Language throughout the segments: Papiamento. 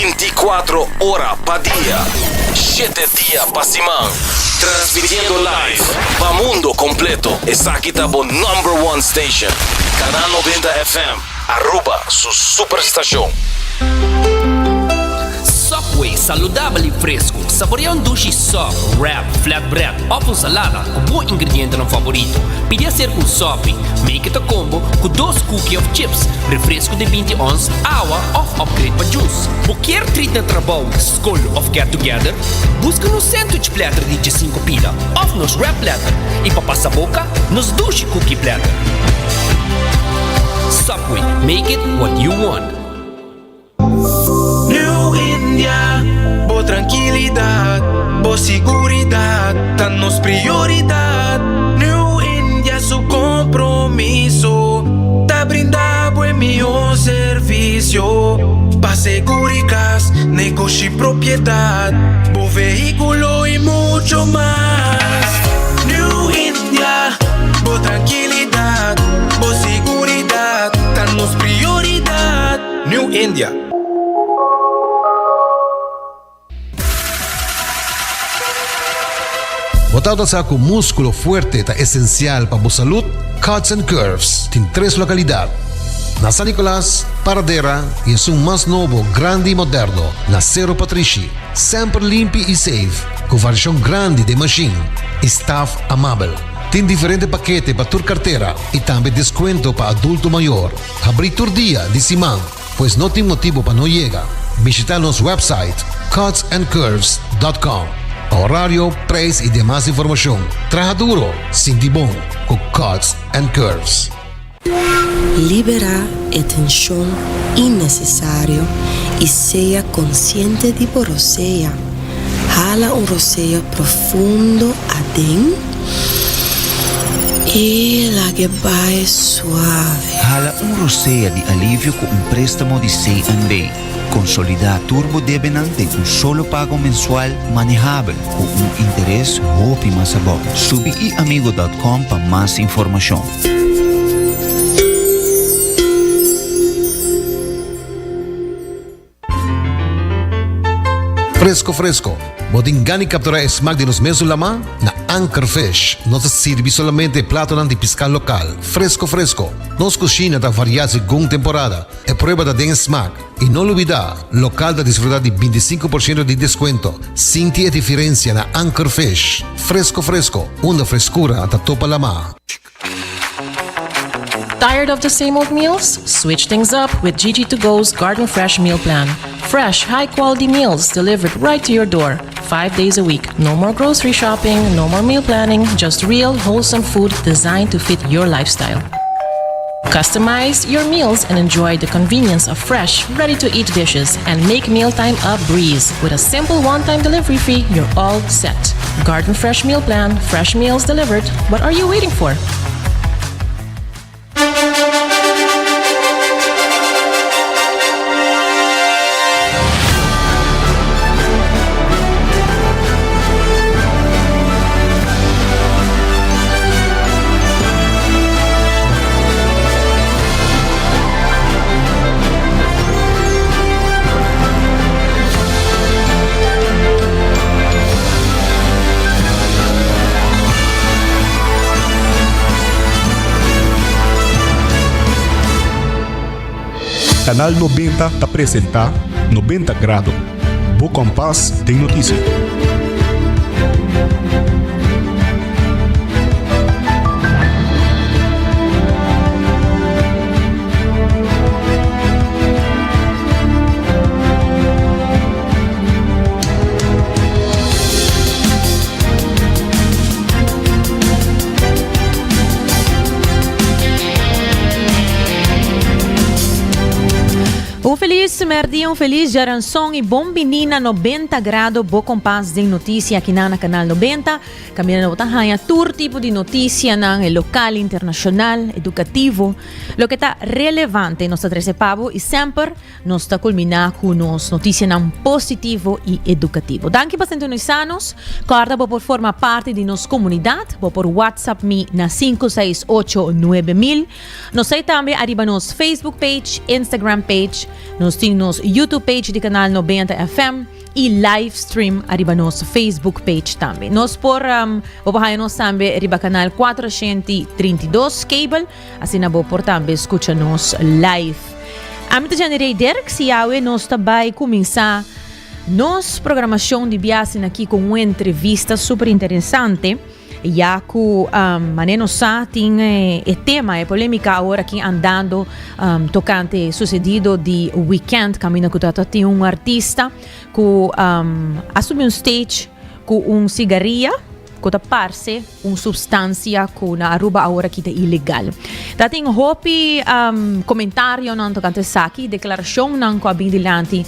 24 ora pa dia, shete dia pa siman. Transmitiendo live pa mundo completo. Esaki ta bo number one station. Canal 90 FM, Aruba su superstacion. Subway, saludabel y fresco. Saborea un dushi sub, wrap, flatbread of un salada cu bo ingredientenan favorito. Pidi acerca un sopi, make it a combo cu dos cookie of chips, refresco di binti ons, awa of upgrade pa juice. Bo kier treat na trabou, skol of get together? Buska nos sandwich platter di djesinko pida of nos wrap platter y pa pasa boca, nos dushi cookie platter. Subway, make it what you want. New India, bo trankilidat, bo siguridat ta nos prioridat. New India su kompromiso ta brinda bo e mihó servisio pa seguri kas, negoshi, propiedat, bo vehíkulo i mucho mas. New India, bo trankilidat, bo siguridat ta nos prioridat. New India. Bo tabata sa ku múskulo fuerte ta esensial pa bo salud? Cuts and Curves tin tres lokalidat, na San Nicolas, Paradera i esun mas nobo, grandi i moderno, na Sero Patrishi. Semper limpi i safe, ku variashon grandi den mashin i staf amabel. Tin diferente pakete pa tur kartera i tambe deskuento pa adulto mayor. Habrí tur dia di siman, pues no tin motibo pa no yega. Bishita nos website cutsandcurves.com pa horario, prijs y demas informacion. Traha duro, sinti bon cu Cuts and Curves. Liberá e tenshon innesesario i sea konsiente di bo rosea. Hala un rosea profundo aden i lag'e bai suave. Hala un rosea di alivio ku un préstamo di CNB. Konsolidá tur bo debenan den un solo pago mensual manehabel ku un interes hopi mas abou. Subi iamigo dòt kòm pa mas informashon. Fresco fresco, bo tin gana di captura e smaak di nos mesun lama? Na Anchor Fish nos ta sirbi solamente e platonan di pisca local, fresco fresco. Nos cushina ta varia segun temporada, e prueba ta den e smaak. Y no lubida, local ta disfruta di binticinco por ciento di descuento. Sinti e diferencia na Anchor Fish. Fresco fresco, unda frescura ta topa lama. Tired of the same old meals? Switch things up with Gigi To Go's Garden Fresh Meal Plan. Fresh, high quality meals delivered right to your door, five days a week. No more grocery shopping, no more meal planning, just real, wholesome food designed to fit your lifestyle. Customize your meals and enjoy the convenience of fresh, ready to eat dishes and make mealtime a breeze. With a simple one time delivery fee, you're all set. Garden Fresh Meal Plan, fresh meals delivered. What are you waiting for? Canal 90 ta presenta 90 Grado, bo kompas den noticia. Un felis merdia, un felis djaranson i bon bini na 90 Grado, bo kompas den notisia akinan na Kanal 90. Kaminda bo ta haña tur tipo di notisianan, e lokal, internashonal, edukativo, loke ta relevante nos ta trese pa bo i semper nos ta kulminá ku nos notisianan positivo i edukativo. Danki pa sintonisá nos. Kòrda bo por forma parti di nos komunidat. Bo por WhatsApp mi na sinku seis ocho nuebe mil. Nos ei tambe ariba nos Facebook page, Instagram page. Nos tin. tin nos YouTube page di Canal 90 FM y live stream ariba nos Facebook page tambe. Nos por um, bo por haya nos tambe riba canal 432 cable, asina bo por tambe escucha nos live. Ami ta Jenny Ray Dirks y awe nos ta bai cuminsa nos programacion di biasin aki con un entrevista super interesante. Ya cu mane nos sa tin e tema, e polemica awor aki andando tocante e sucedido di weekend caminda cu ta tin un artista cu a subi un stage cu un cigaria cu ta parce un substancia cu na Aruba awor aki ta ilegal. Ta tin hopi comentarionan tocante esaki, declaracionnan cu a bin dilanti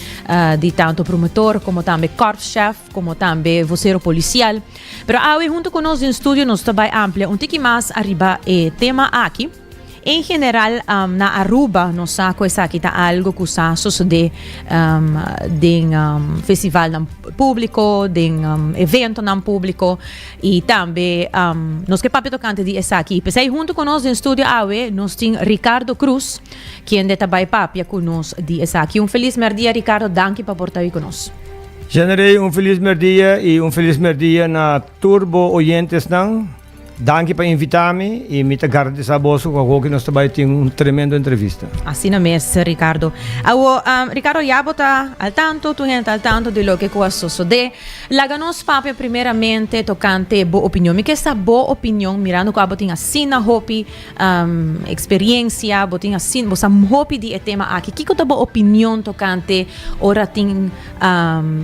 di tanto promotor como tambe korpschef como tambe vocero policial. Pero awe hunto cu nos den studio nos ta bay amplia un tiki mas ariba e tema aki. En general um, na Aruba nos sa cu esaki ta algo cu sa sosode um, den um, festivalnan publico, den um, eventonan publico y tambe um, nos ke papia tocante di esaki. Pesey hunto cu nos den studio awe nos tin Ricardo Cruz, kende ta bay papia cu nos di esaki. Un feliz merdia Ricardo, danki pa por ta cu nos. Jenerey un feliz merdia y un feliz merdia na tur bo oyentesnan. Danki pa invita mi y mi ta garantisa boso cu awoki nos ta bay tin un tremendo entrevista. Asina mes Ricardo. Awo Ricardo ya bo ta al tanto, tur hende ta al tanto di loke cu a sosode. Laga nos papia primeramente tocante bo opinion. Mi ke sa bo opinion mirando cu abo tin asina hopi Experiencia, bo tin asina, bo sa hopi di e tema aki. Kiko ta bo opinion tokante ora tin,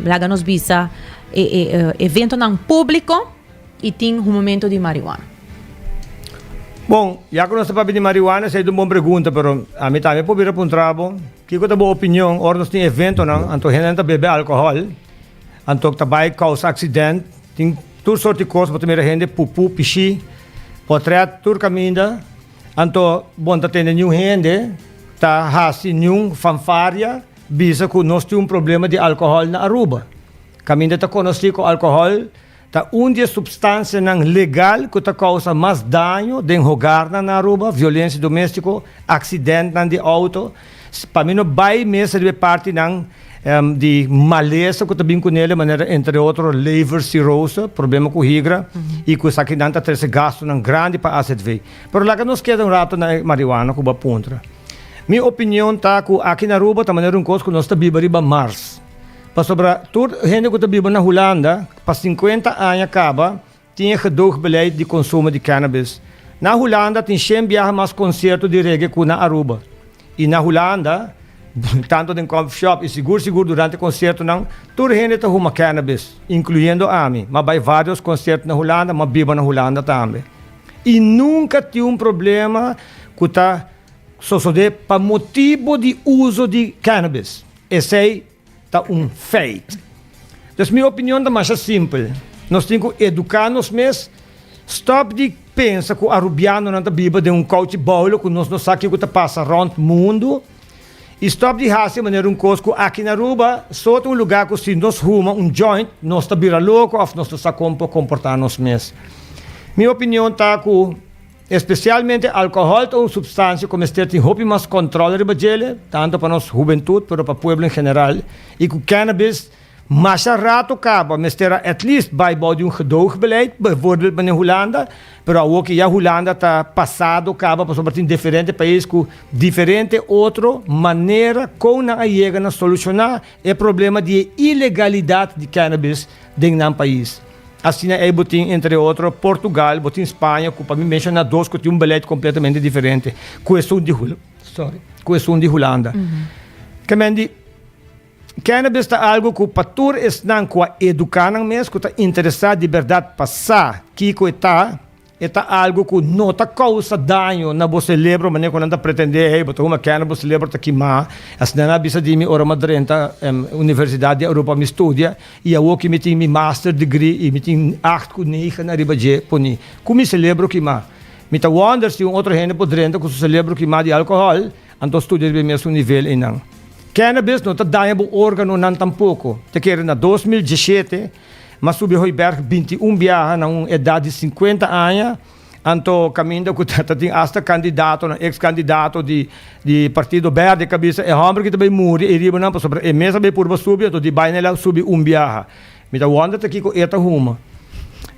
laga nos bisa, e e eventonan públiko i tin humamentu di marihuana? Bon, ya ku nos ta papia di marihuana, esei ta un bon pregunta, pero ami tambe por bira puntra bo, kiko ta bo opinion ora nos tin eventonan, anto hendenan ta bebe alkohòl, anto ta bai kousa aksident, Tin tur sort di kos, bo ta mira hende pupu, pishi, potret tur kaminda, anto bo no ta tende niun hende ta hasi niun fanfaria bisa ku nos tin un problema di alkohòl na Aruba. Kaminda ta konosí ku alkohòl ta un di e supstansianan legal ku ta kousa mas daño den hogarnan na Aruba, violensia doméstiko, aksidentnan di outo. Pa mi no bai mes riba e partinan di malesa ku ta bin kunel manera entre otro lever cirrose, problema ku higra i ku esakinan ta trese gastunan grandi pa AZV. Pero laga nos keda un rato na e marihuana ku bo a puntra. Mi opinion ta ku aki na Aruba ta manera un kos ku nos ta biba riba Mars. Pasobra tur hende ku ta biba na Hulanda pa sinkuenta aña kaba Tin e gedoogbeleid di konsumo di cannabis. Na Hulanda tin shen biaha mas konsierto di reggae ku na Aruba. I na Hulanda, tantu den coffee shop i sigur sigur durante konsiertonan, tur hende ta huma cannabis, inkluyendo ami. M'a bai varios konsierto na Hulanda, m'a biba na Hulanda tambe. I nunka tin un problema ku ta sosodé pa motibu di uso di cannabis. Esei ta un feit. Dus mi opinion ta masha simpel, nos tin ku eduká nos mes, stòp di pensa ku arubianonan ta biba den un kouchi boulo ku nos no sa kiko ta pasa rònt mundu i stòp di hasi manera un kos ku aki na Aruba so ta un lugá ku si nos huma un joint nos ta bira loko òf nos no sa kon por komportá nos mes. Mi opinion ta ku. Especialmente alcohol ta un substancia cu mester tin hopi mas control riba djele, tanto pa nos hubentud pero pa pueblo en general, y cu cannabis masha rato caba mester a at least bay bao di un gedoogbeleid, bijvoorbeeld manera Hulanda, pero awoki ya Hulanda ta pasado caba pasobra tin diferente pais cu diferente otro manera con nan a yega na soluciona e problema di e ilegalidad di cannabis den nan pais. Asina ei bo tin entre otro Portugal, bo tin Spaña ku pa mi menshoná dos ku tin un beleid kompletamente diferente ku esun di sorry ku esun di Hulanda. Ke men di cannabis ta algu ku pa tur esnan ku a eduká nan mes ku ta interesá di bèrdat pa sa kiko e ta, E ta algu ku no ta kousa daño na bo selebro manera ku nan ta pretendé, hey, bo ta huma kèna, bo selebro ta kimá. Asina nan a bisa di mi ora mi a drenta Universidat di Aruba pa mi studia i awor ku mi tin mi master degree i mi tin acht ku negen ariba dje poni ku mi selebro kimá. Mi ta wonder si un otro hende por drenta ku su selebro kimá di alkohòl anto studia riba e mesun nivel einan. Cannabis no ta daña bo órganonan tampoko. Ta kere na 2017 M'a subi Hooiberg 21 biaha na un edat di 50 aña. Anto caminda cu ta tin hasta candidatonan, ex candidato di di partido berde cu a bisa e homber ki ta bay muri ey riba nan pasobra e mes a bay purba subi anto di bay na el a subi un biaha. Mi ta wonder ta kico e ta huma.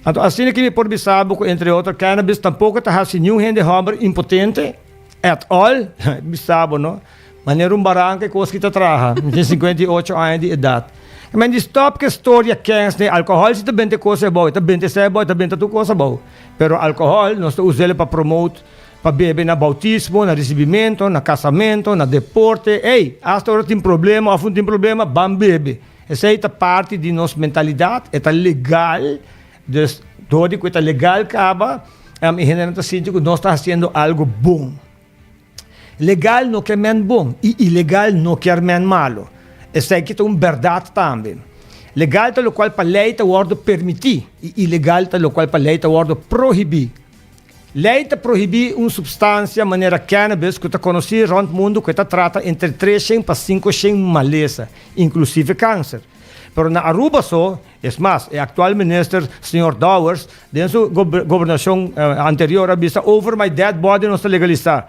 Anto asina ki mi por bisa bo cu entre otro cannabis tampoco ta haci niun hende homber impotente at all. Bisa bo no. Manera un baranca e cos ki ta traha. Mi tin 58 aña di edad. Men di stop cu e storia kens den alcohol si ta bente cos abou, e ta bente esei abou, e ta benta tur cos abou. Pero alcohol nos ta us'el pa promote, pa bebe na bautismo, na recibimento, na casamento, na deporte. Ey, hasta ora tin problema of no tin problema, ban bebe. Esei ta parti di nos mentalidad, e ta legal. Dus door di cu e ta legal caba, e hendenan ta sinti cu nos ta haciendo algo bon. Legal no ke men bon i ilegal no kier men malo. Esaki ta un bèrdat tambe. Legal ta lokual pa lei ta wòrdu permití i ilegal ta lokual pa lei ta wòrdu prohibí. Lei ta prohibí un supstansia manera cannabis ku ta konosí rònt mundu ku e ta trata entre treshen pa sinkoshen malesa, inklusive kanser. Pero na Aruba so, Es mas, e actual minister, señor Dowers, den su gobernacion anterior a bisa over my dead body nos ta legalisa.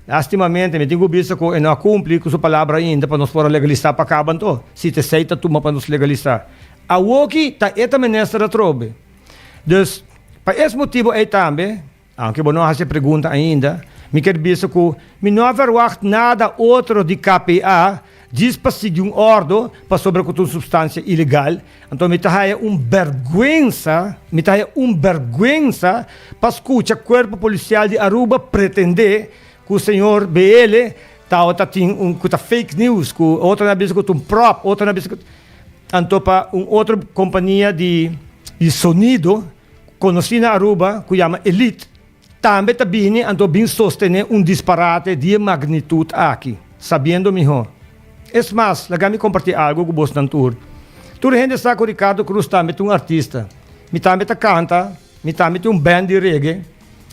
Lastimamente, mi tin cu bisa cu e no a cumpli cu su palabra ainda pa nos por a legalisa pa caba anto, si ta esey ta tuma pa nos legalisa. Awoki ta e ta minister atrobe. Dus, pa es motibo ey tambe, Aunke bo no a hasi e pregunta ainda, mi kier bisa ku mi no a verwagt nada otro di KPA djis pa sigui un ordo pasobra ku ta un supstansia ilegal. Anto mi ta haya un bèrgwensa, mi ta haya un bèrgwensa pa skucha Kuerpo Polisial di Aruba pretendé ku señor BL tabata tin un ku ta fake news, ku otronan a bisa ku ta un prop, otronan a bisa ku anto pa un otro kompania di sonido. Konosí na Aruba ku yama Elite, tambe ta bini anto bin sostené un disparate di e magnitut aki, sabiendo mihó. Es mas, laga mi kompartí algu ku bosnan tur. Tur hende sa ku Ricardo Cruz tambe ta un artista. Mi tambe ta kanta, mi tambe tin un band di reggae.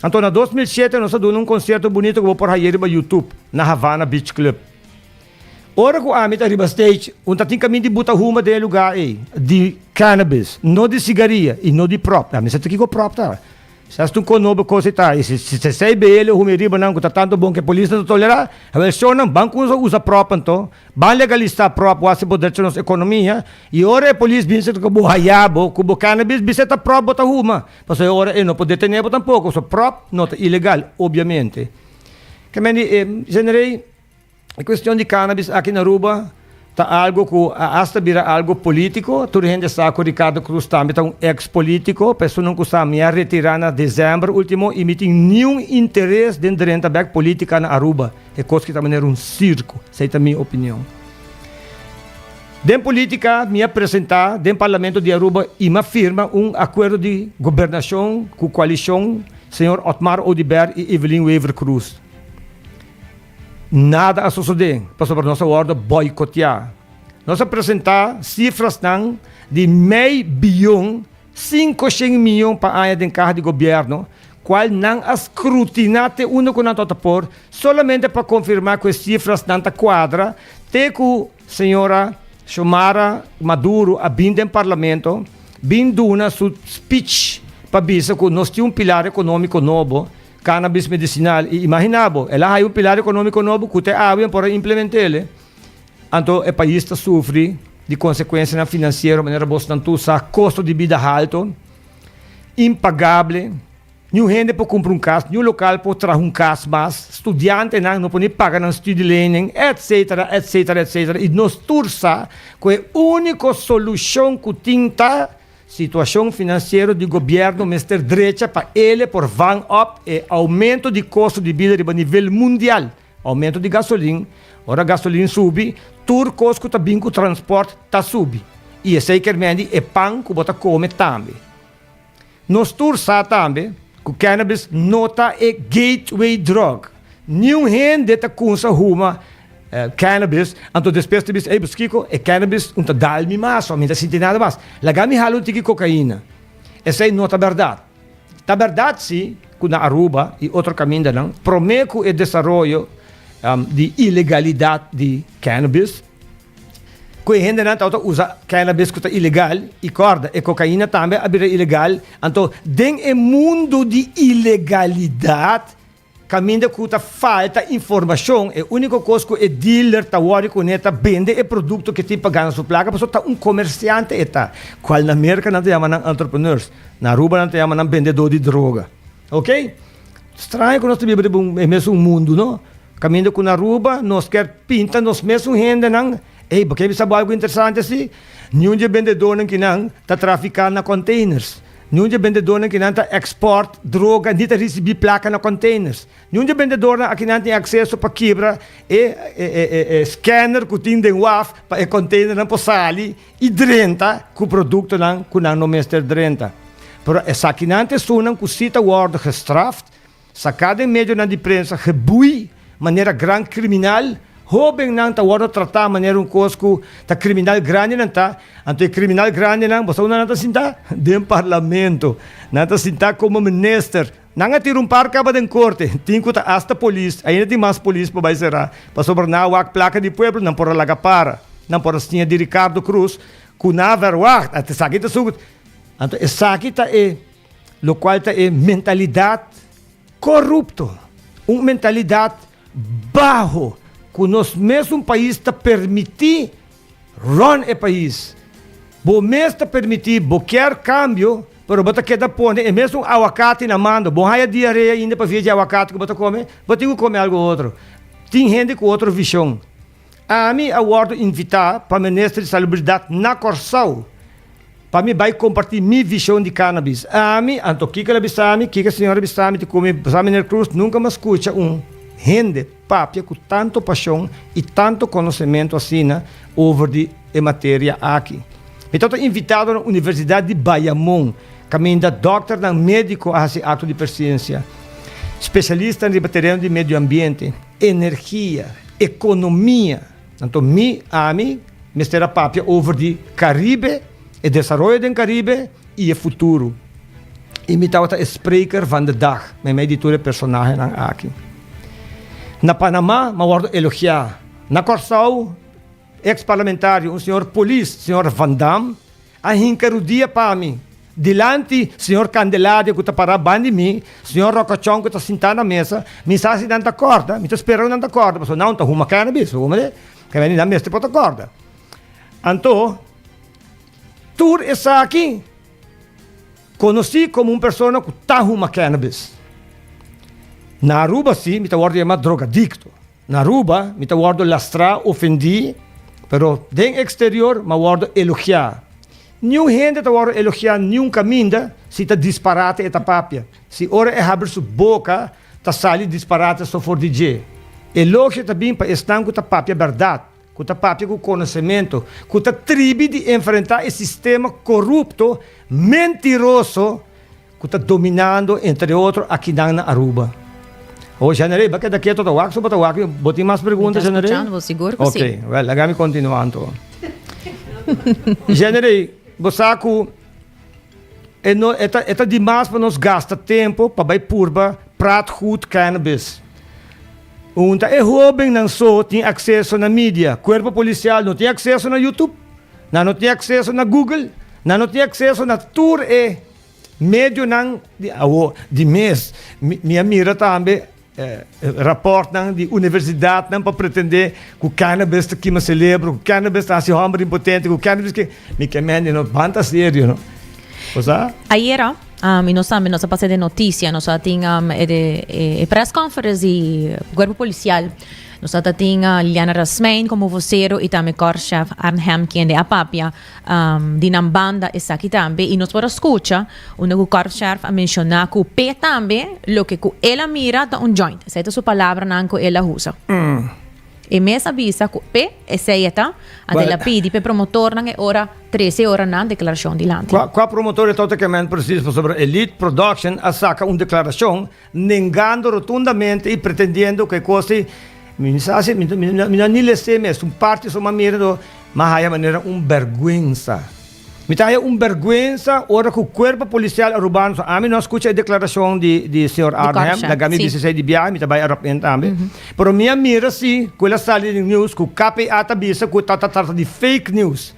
Anto na 2007 nos a duna un konsierto bunito ku bo por haye riba YouTube, na Havana Beach Club. Ora ku ami ta riba stage, un ta tin kaminda di buta huma den e lugá ei, di cannabis, no di sigaria i no di prop. Ami sa ta kiko prop ta. Sa ta un konobe kos ei ta. I si esei bele huma ei riba nan ku ta tantu bon ku e polis no ta tolerá, awel shownan ban kusa usa prop anto. Ban legalisá prop wak si bo drecha nos ekonomia. I ora e polis bin serka bo haya bo ku bo cannabis, bisa e ta prop bo ta huma. Pasobra e ora ei no por detené bo tampoko, pasobra prop no ta ilegal, obiamente. Ke men di e generei. E cuestion di cannabis aki na Aruba ta algo cu a hasta bira algo politico. Tur hende sa cu Ricardo Croes tambe ta un ex politico. Pa esunnan cu sa mi a retira na december ultimo y mi tin niun interes den drenta bek politica na Aruba. E cos ki ta manera un circo. Esey ta mi opinion. Den politica mi a presenta den Parlamento di Aruba y mi a firma un acuerdo di gobernacion cu coalicion señor Otmar Oduber y Evelyn Wever-Croes. Nada a sosodé pasobra nos a wòrdu bòikotiá. Nos a presentá sifrasnan di mei biyon, sinkoshen miyon pa aña den kaha di gobièrnu, kual nan a skrutiná te unda ku nan tabata por, solamente pa konfirmá ku e sifrasnan ta kuadra, te ku señora Xiomara Maduro a bin den parlamento, bin duna su speech pa bisa ku nos tin un pilar ekonómiko nobo, Cannabis medicinal y imagina bo, el a haya un pilar economico nobo cu te awe por a implementele, anto e pais ta sufri di consecuencianan financiero manera bosnan tur sa, costo di bida halto, impagable, niun hende por cumpra un cas, niun local por traha un cas mas, studiantenan no por ni paga nan studielening, etcetera, etcetera, etcetera, y nos tur sa cu e unico solucion cu tin ta Situacion financiero di gobierno mester drecha pa ele por vang op e aumento di costo di bida riba nivel mundial. Aumento di gasolin, ora gasolin subi, tur cos cu ta bin cu transport ta subi. Y esey kier mendi e pan cu bo ta come tambe. Nos tur sa tambe cu cannabis no ta e gateway drug. Niun hende ta cunsa huma cannabis, anto despues ta bisa, ey pues kiko, e cannabis un ta dal mi mas, mi ta sinti nada mas, laga mi hala un tiki cocaina. Esey no ta berdad. Ta berdad si cu na Aruba y otro camindanan, prome cu e desaroyo di ilegalidad di cannabis, Ku e hendenan tabata usa cannabis ku ta ilegal i kòrda e kokaina tambe a bira ilegal. Anto den e mundu di ilegalidat kaminda ku ta falta informashon e úniko kos ku e dealer ta wòri kuné ta bende e produkto ke tin pa gana su plaka pasobra ta un komersiante e ta. Kual na Merka nan ta yama nan entrepreneurs, na Aruba nan ta yama nan bendedó di droga. Oke? Straño ku nos ta biba riba e mesun mundu no. Kaminda ku na Aruba nos kier pinta nos mesun hendenan, ey bo ke bisa bo algu interesante si? Niun di e bendedónan kinan ta trafiká na containers, niun di e bendedónan kinan ta export droga ni ta risibí plaka na containers, niun di e bendedornan akinan tin akseso pa kibra e e scanner ku tin den waf pa e containernan por sali i drenta ku produktonan ku nan no mester drenta. Pero esakinan ta esunnan ku si ta wòrdu gestraft. Saká den medionan di prensa gebui manera gran kriminal, hóbennan ta wòrdu tratá manera un kos ku ta kriminal grandi nan ta, anto e kriminal grandinan bo sa unda nan ta sintá? Den parlamento, nan ta sintá komo minister, nan a tira un par kaba den korte, tin ku ta asta polis, ainda tin mas polis pa bai será, pasobra nan a wak plaka di pueblo, nan por a laga para, nan por a siña di Ricardo Cruz ku nan a verwagt, anto esaki ta su, anto esaki ta e. Locual ta e mentalidad corupto, un mentalidad baho cu nos mesun pais ta permiti run e pais. Bo mes ta permiti, bo kier cambio, pero bo ta keda pone e mesun awacati na mando. Bo haya diarea ainda pavia di awacati cu bo ta come, bo tin cu come algo otro. Tin hende cu otro vision. Ami a wordo invita pa Minister di Salubridad na Corsou pa mi bai comparti mi vision di cannabis. Ami, anto kiko el a bisa mi, kiko e señor a bisa mi, ti cu mi sa Meneer Cruz, nunca mi a scucha un hende papia cu tanto pasion y tanto conocemento asina over di e materia aki. Mi tabata invitado na Universidad di Bayamon, caminda dokternan medico a haci acto di presencia, specialistanan riba tereno di medio ambiente, energia, economia. Anto mi, ami, mester a papia over di Caribe, e desaroyo den Caribe y e futuro. Y mi tabata e spreker van de dag, meimei di tur e personahenan aki. Na Panama mi a wordo elogia. Na Corsou, ex parlamentario, un señor polis, señor Van Dam, A hinka rudia pa mi. Dilanti señor Candelaria ku ta pará banda di mi, señor Rocochon ku ta sintá na mesa, mi sa si nan ta kòrda, mi ta spera ku nan ta kòrda, pasobra nan ta huma cannabis, bo komprendé? Kende nan mester por ta kòrda. Anto, tur esaki konosí komo un persona ku ta huma cannabis. Na Aruba sí mi ta wòrdu yamá drogadikto. Na Aruba mi ta wordo lastrá, ofendí, pero den exterior m'a wordo elogiá. Niun hende ta wordo elogiá niun caminda si ta disparate e ta papia. Si ora e habri su boca ta sali disparate so for di dje. Elogio ta bin pa esnan cu ta papia berdad, cu ta papia cu conocemento, cu ta tribi di enfrentá e sistema corupto, mentiroso, Ku ta dominando entre otro akinan na Aruba. Awor Janere, bo a keda keto ta wak so bo ta wak? Bo tin mas pregunta Mi ta Janere? skuchando bo, sigur ku si. Ok, well laga mi kontinua anto. Janere, bo sa ku e no e ta e ta dimas pa nos gasta tempo pa bai purba praat goed cannabis. Un ta e hobennan so tin akseso na media, kuerpo polisial no tin akseso na YouTube, nan no tin akseso na Google, nan no tin akseso na tur e Medionan di awo di mes mi a mira tambe raportnan di universidatnan pa pretende ku cannabis ta kima celebro, ku cannabis ta hasi homber impotente, ku cannabis ke mi ke mende no ban ta serio no. Bo sa? Ayera y nos tambe nos a pasa den noticia nos a tin e press conference di cuerpo policial. Nos a ta tin Liliana Rasmijn como vocero y tambe korpschef Arnhem kende a papia. Di nan banda esaki tambe y nos por a scucha unda cu Korpschef a menciona cu p'e tambe loke cu el a mira ta un joint. Esey ta su palabranan cu el a usa. E mes a bisa cu p'e esey e ta, anto el a pidi p'e promotornan e ora trece ora nan declaracion dilanti. Cua promotor e tabata kemen precies pasobra Elite Production a saca un declaracion nengando rotundamente y pretendiendo cu e cos ei, mi sa si, mi no a ni lese mes, un parti so mi a mira, mi a haya manera un berguensa. Mi ta haya un berguensa ora cu Cuerpo Policial Arubano, so ami no a scucha e declaracion di di señor Arnhem, laga mi bisa esey di biaha, mi ta bay arapent tambe. Pero mi a mira si cu el a sali den news cu KPA ta bisa cu ta ta trata di fake news,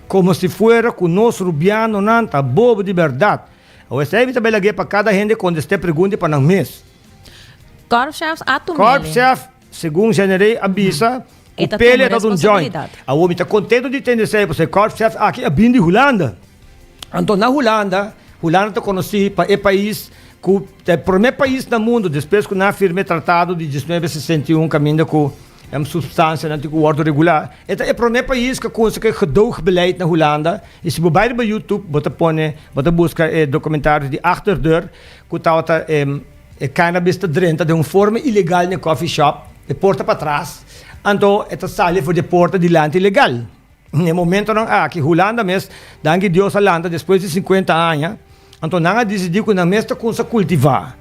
como si fuera cu nos Rubianonan ta bobo di berdad. Awor esey mi ta bay lag'e pa cada hende contesta e pregunta pa nan mes. Korpschef a tum'e. Korpschef, segun Generé a bisa, E ku ta Pele tuma ta un joint. responsabilidat. Awor mi ta kontento di tende esei, pasobra e korpschef aki a bin di Hulanda. Anto na Hulanda, Hulanda ta konosí pa e pais ku ta e promé pais na mundu despues ku nan a firma e tratado di 1961 kaminda ku supstansianan tin ku wòrdu regulá. E ta e promé pais ku a kunsa ku e gedoogbeleid na Hulanda. I si bo bai riba YouTube bo ta pone, bo ta buska e dokumentario di Achterdeur ku tabata e. E cannabis ta drenta den un forma ilegal na e coffee shop, e porta patras, anto e ta sali for di e porta dilanti legal. Na e momentonan aki, Hulanda mes, danki Dios a lanta despues di sinkuenta aña, anto nan a disidí ku nan mes ta kumsa kultivá.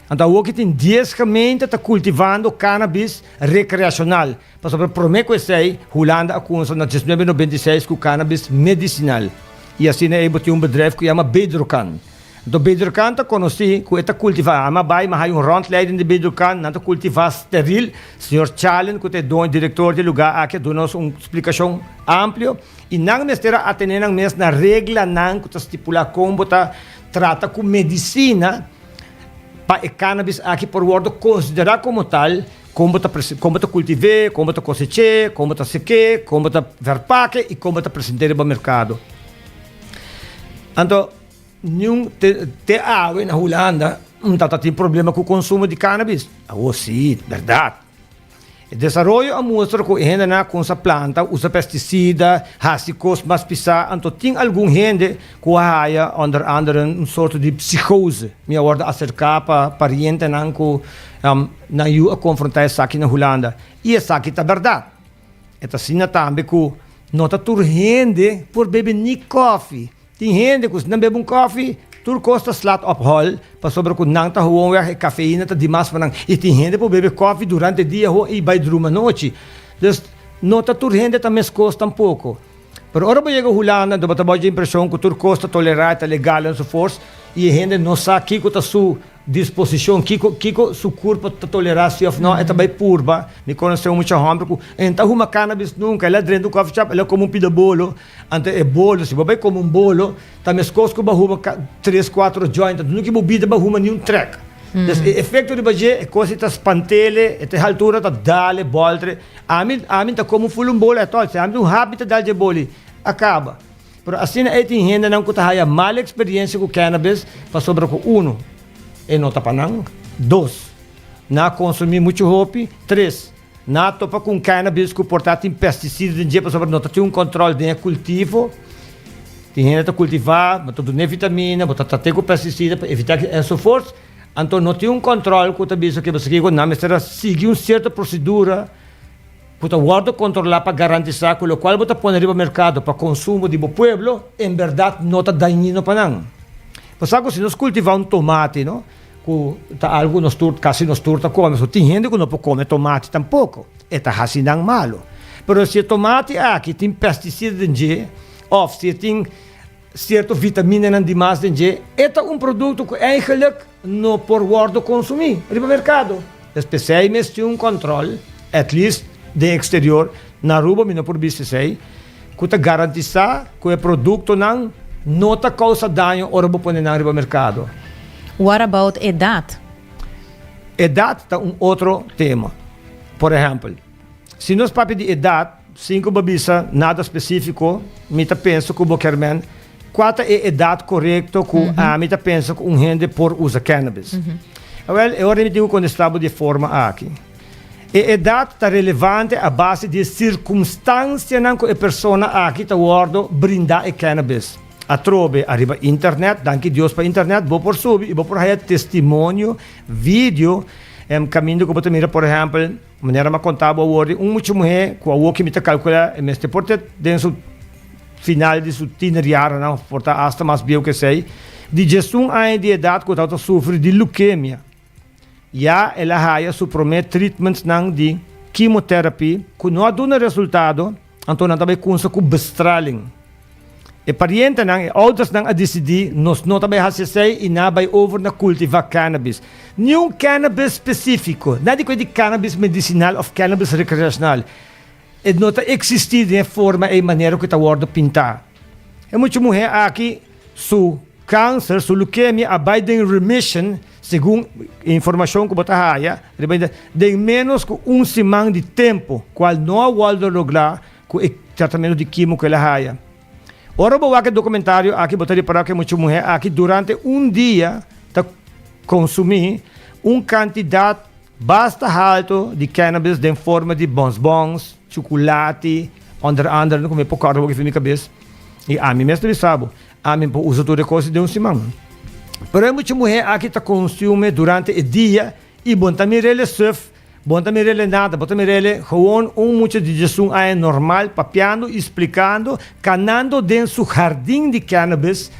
Anto awoki tin dies gemeente ta kultivando cannabis rekreashonal, pasobra promé ku esei Hulanda a kumsa na diesnuebe nobenta i seis ku cannabis medisinal. I asina ei bo tin un bedrijf ku yama Bedrocan. Anto Bedrocan ta konosí ku e ta kultivá. Ami a bai, mi a haña un rondleiding di Bedrocan, nan ta kultivá steril. Señor Chalen, ku ta e doño, direktor di e lugá aki, a duna nos un splikashon amplio. I nan mester a atené nan mes na reglanan ku ta stipulá kon bo ta trata ku medisina pa e cannabis aki por wòrdu konsiderá komo tal, kon bo ta kon bo ta kultiv'é, kon bo ta kosech'é, kon bo ta sek'é, kon bo ta verpak'é i kon bo ta present'é riba merkado. Anto. Niun te te awe na Hulanda un ta ta tin problema ku konsumo di cannabis. Awor si, bèrdat. E desaroyo a mustra ku e hendenan a kumsa planta, usa pestisida, hasi kos mas pisá, anto tin algun hende ku a haya onder andere un sorto di psikose. Mi a wòrdu aserká pa parientenan ku nan yu a konfrontá esaki na Hulanda. I esaki ta bèrdat. E ta asina tambe ku no ta tur hende por bebe ni kòfi. Tin hende ku si nan bebe un kòfi, tur kos ta slat op hòl, pasobra ku nan ta gewoonweg e kafeïna ta dimas pa nan. I tin hende por bebe kòfi durante dia ho i bai druma anochi. Dus, no ta tur hende ta meskos tampoko. Pero ora bo yega Hulanda, anto bo ta bou dje impreshon ku tur kos ta tolerá, ta legal enzovoorts, i e hende no sa kiko ta su disposishon, kiko kiko su kurpo ta tolerá si òf no, e ta bai purba. Mi konosé un mucha hòmber ku e no ta huma cannabis nunka, el a drenta un coffee shop, el a kome un pida bolo, anto e bolo, si bo bai kome un bolo, ta meskos ku bo a huma tres kuatro joint, anto nunka bo bida bo a huma ni un trèk. Dus e efekto riba dje, e kos ei ta spant'el, e te haltura ta dal e bòltre. Ami ami ta kome un ful un bolo ètòl, si ami ta un hapi ta dal dje boli, a kaba. Pero asina ei tin hendenan ku ta haya mal eksperiencia ku cannabis pasobra ku uno, e no ta pa nan, dos, nan a konsumí muchu hopi, tres, nan a topa ku un cannabis ku por ta tin pesticida den dje pasobra no ta tin un kòntròl den e kultivo. Tin hende ta kultivá, bo ta dun'é vitamina, bo ta trat'é ku pesticida pa evitá ki ensovoorts. Anto no tin un kòntròl ku ta bisa ke bo sa kiko, nan mester a sigui un sierto prosedura. Ku ta wòrdu kontrolá pa garantisá ku lokual bo ta pone riba merkado pa konsumo di bo pueblo en bèrdat no ta dañino pa nan. Pasá ku si nos kultivá un tomati, no, ku ta algu ku nos tur, kasi nos tur ta kome, so tin hende ku no por kome tomati tampoko, e ta hasi nan malu. Pero si e tomati aki tin pestisida den dje òf si e tin sierto vitaminanan di mas den dje, e ta un produkto ku eigenlik no por wòrdu konsumí riba merkado. Es p'esei mes tin un kòntròl, at least den eksterior, na Aruba mi no por bisa esei, ku ta garantisá ku e produktonan no ta kousa daño ora bo pone nan riba merkado. What about edat? Edat ta un otro tema. Por ehèmpel, si nos papia di edat sin ku bo bisa nada spesífiko, mi ta pensa ku bo kier men kua ta e edat korekto ku ami ta pensa ku un hende por usa cannabis. Awel, e ora mi tin ku kontestá bo di e forma aki. E edat ta relevante a base di e sirkumstansianan ku e persona aki ta wòrdu brindá e cannabis. Atrobe ariba internet, danki Dios pa internet, bo por subi i bo por haya testimonio, video, kaminda ku bo ta mira por ehèmpel, Manera mi a konta bo awor di un mucha muhé ku awor ki mi ta kalkulá e mester por ta den su final di su tienerjarennan òf por ta asta mas bieu ku esei, di diesun aña di edat ku tabata sufri di leukemia. Ya el a haya su promé treatmentsnan di chemotherapy ku no a duna resultado, anto nan ta bai kunsa ku bestraling. E parientenan, e oudersnan a disidí, nos no ta bai hasi esei i nan a bai over na kultivá cannabis. Niun cannabis spesífiko, nada di kue di cannabis medisinal òf cannabis rekreashonal, e no ta eksistí den e forma ei manera ku e ta wòrdu pintá. E mucha muhé aki su kanser, su leukemia a bai den remission, segun e informashon ku bo ta haya riba internet, den ménos ku un siman di tempu, kual no a wòrdu lográ ku e tratamentu di kimo ku el a haya. Ora bo wak e dokumentario aki bo ta ripará ku e mucha muhé aki durante un dia ta konsumí un kantidat basta haltu di cannabis den forma di bonsbons, chukulati, onder andere, no ku mi por kòrda bo ki mi kabes. I ami mes ta bisa bo, ami por usa tur e kos den un siman. Pero e mucha muhé aki ta konsumé durante e dia i bo no ta mir'el e suf. Bo no ta mir'el nada, bo ta mir'el gewoon un mucha di diesun aña normal papiando y splicando, canando den su jardin di cannabis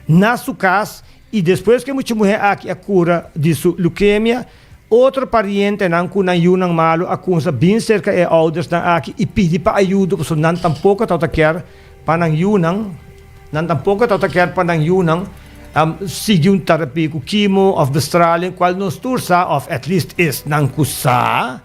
na su cas y despues cu e mucha muher aki a cura di su leukemia, otro parientenan cu nan yunan malo a cunsa bin cerca e oudersnan aki y pidi pa ayudo pasobra nan tampoco tabata kier pa nan yunan, nan tampoco tabata kier pa nan yunan sigui un terapia cu chemo of bestraling, cual nos tur sa, of at least esnan cu sa,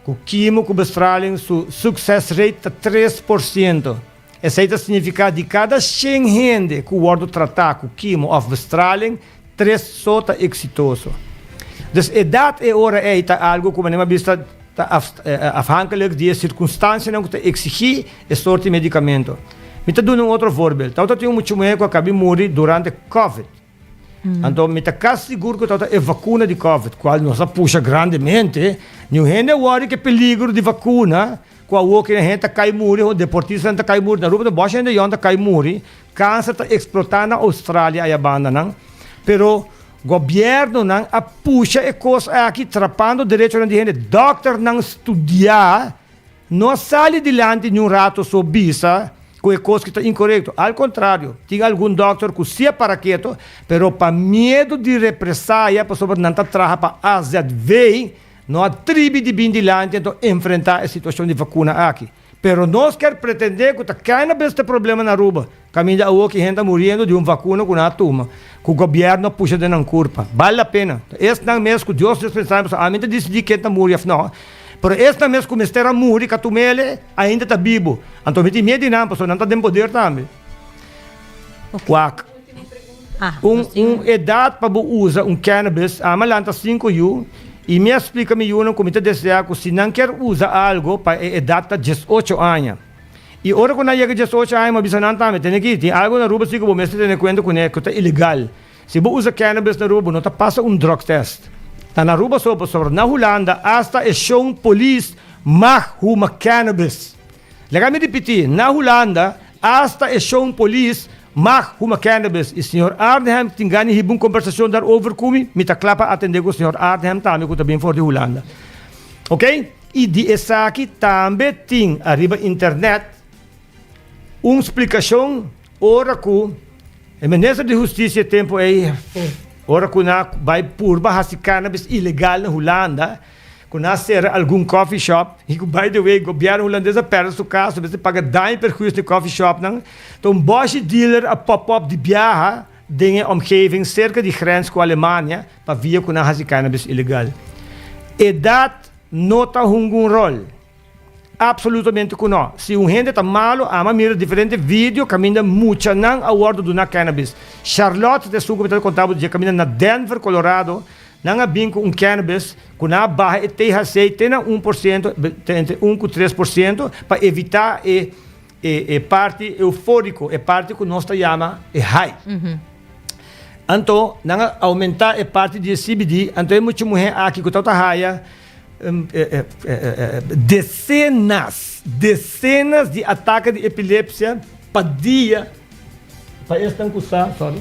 cu chemo cu bestraling su success rate ta 3%. Esey ta significa di cada shen hende cu wordo trata cu chemo of bestraling, tres so ta exitoso. Dus edad e ora ey ta algo cu manera mi a bisa ta afhankelijk di e circunstancianan cu ta exigi e soort di medicamento. Mi ta duna un otro voorbeeld. Tabata tin un mucha muher cu a cabi muri durante covid. Anto mi ta casi sigur cu tabata e vacuna di covid, cual nos a pusha grandemente. Niun hende a worry cu e peligro di vacuna, cu awor cu e hende ta cay muri, deportistanan ta cay muri. Na Aruba ta boshi hende yòn ta cay muri. Cancer ta explota na Australia aya bandanan. Pero gobiernonan a pusha e cos aki trapando derechonan di hende. Dokternan studia no a sali dilanti niun rato so bisa cu e cos ki ta incorecto. Al contrario, tin algun dokter cu si a para keto, pero pa miedo di represaya pasobra nan ta traha pa AZV, no a tribi di bin dilanti anto enfrenta e situacion di vacuna aki. Pero nos kier pretende cu ta cannabis ta e problema na Aruba, caminda awo ki hende ta muriendo di un vacuna cu nan a tuma, cu gobierno a pusha den nan curpa. Bal la pena. Ta esnan mes cu Dios dispensá mi pasobra ami ta dicidi ken ta muri of no, pero esnan mes cu mester a muri ca tumele ainda ta bibo. Anto mi tin miedo di nan pasobra nan ta den poder tambe. Wak. Un un edad pa bo usa un cannabis, ami a lanta cinco yu y mi a splica mi yunan cu mi ta desea cu si nan kier usa algo pa e edad ta diesocho aña. Y ora cu nan yega diesocho aña mi a bisa nan tambe, tene aki, tin algo na Aruba si cu bo mester tene cuenta cune cu ta ilegal. Si bo usa cannabis na Aruba bo no ta pasa un drug test. Ta na Aruba so pasobra na Hulanda hasta e shon polis mag huma cannabis. Laga mi ripiti, na Hulanda hasta e shon polis mag huma cannabis y señor Arnhem tin gana di hiba un conversacion daarover cu mi, mi ta cla pa atende cu señor Arnhem tambe cu ta bin for di Hulanda. Ok, y di esaki tambe tin ariba internet un splicacion ora cu e minister di husticia e tempo ey ora cu nan a bay purba haci cannabis ilegal na Hulanda, Ku nan a sera algun coffee shop i ku by the way gobierno hulandes a perde su kaso mester paga daño i perhuis na e coffee shopnan. Ta un bòshi dealer a pop up di biaha den e omgeving serka di grens ku Alemania pa via ku nan hasi cannabis ilegal. Edat no ta hunga un ròl. Absolutamente ku no. Si un hende ta malu, ama mira diferente video kaminda muchanan a wòrdu duna cannabis. Charlotte ta esun ku mi ta konta bo dje kaminda na Denver, Colorado, nan a bin ku un cannabis ku nan a baha e THC te na 1%, entre 1 ku 3%, pa evitá e e parti eufóriko, e parti ku nos ta yama e high. Anto nan a oumentá e parti di e CBD, anto e mucha muhé aki ku tabata haya Decenas, decenas di atake di epilepsia pa dia pa esnan ku sa, sorry,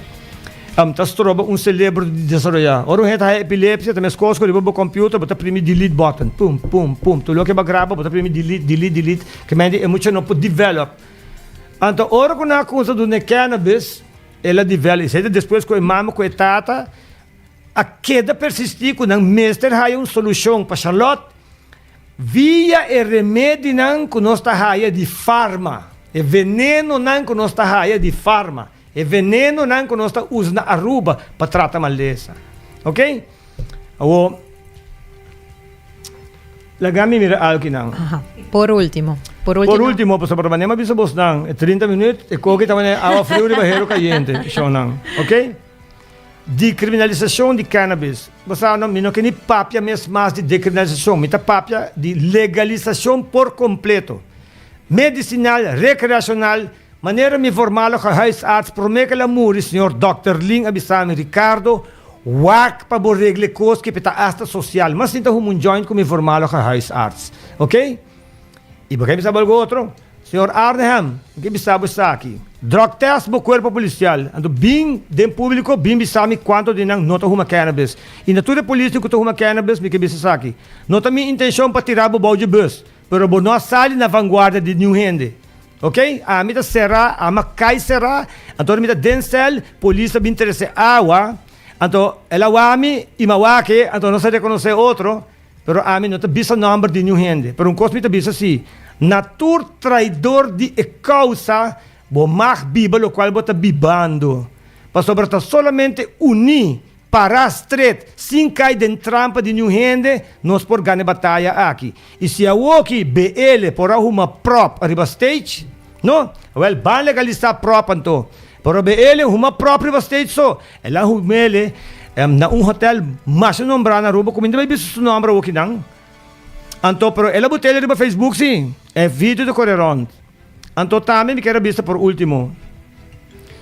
ta stroba un celebro di desaroyá. Ora un hende ta haya epilepsia ta meskos ku riba bo computer bo ta primi delete button, pum, pum, pum, tur loke bo a graba bo ta primi delete, delete, delete, ke mende e mucha no por develop. Anto ora ku nan a kumsa duna e cannabis, el a develop, esei ta despues ku e mama ku e tata a keda persistí ku nan mester haya un solushon pa Charlotte via e remedinan ku nos ta haya di farma. E venenonan ku nos ta haya di farma, e venenonan ku nos ta usa na Aruba pa trata malesa. Ok? Awor, laga mi mira algo kinan. Aha. Por ultimo. Por ultimo. Por ultimo, pasobra manera mi a bisa bosnan, e 30 minuut, e koki ta manera awa friu riba hero kayente, shownan. Ok? Dekriminalisashon di cannabis. Bo sa no, mi no ke ni papia mes mas di dekriminalisashon, mi ta papia di legalisashon por kompleto. Medisinal, rekreashonal, manera mi voormalige huisarts prome ke el a muri, señor Dòkter Lin a bisa mi, Ricardo, wak pa bo regla e kos ke ta asta sosial. Mas sinta huma un joint ku mi voormalige huisarts. Ok? I bo ke bisa bo algu otro? Señor Arnhem, mi ke bisa bo esaki. Drug test bo cuerpo policial. Anto bin den publico bin bisa mi cuanto di nan no ta huma cannabis. I na tur e polisnan cu ta huma cannabis mi ke bisa esaki. No ta mi intencion pa tira bo bou dje bus, pero bo no a sali na vanguardia di niun hende. Ok? Ami ta sera, ami a cay sera, anto ora mi ta den cel, polis a bin trece awa, anto el a wak mi i mi a wak e, anto nos a reconoce otro. Pero ami no ta bisa nomber di niun hende, pero un kos mi ta bisa si, na tur traidor di e kousa bo mag biba lokual bo ta bibando, pasobra ta solamente uní, pará stret, sin kai den trampa di niun hende, nos por gana e bataya aki. I si awoki BL por a huma prop riba stage, no? Awel, ban legalisá prop anto. Pero BL huma prop riba stage so, El a humele na un hotel masha nombrá na Aruba ku mi no ta bai bisa su nomber awokinan. Anto pero el a bot'el riba Facebook si, e video ta kore rònt. Anto tambe mi kier a bisa por ultimo,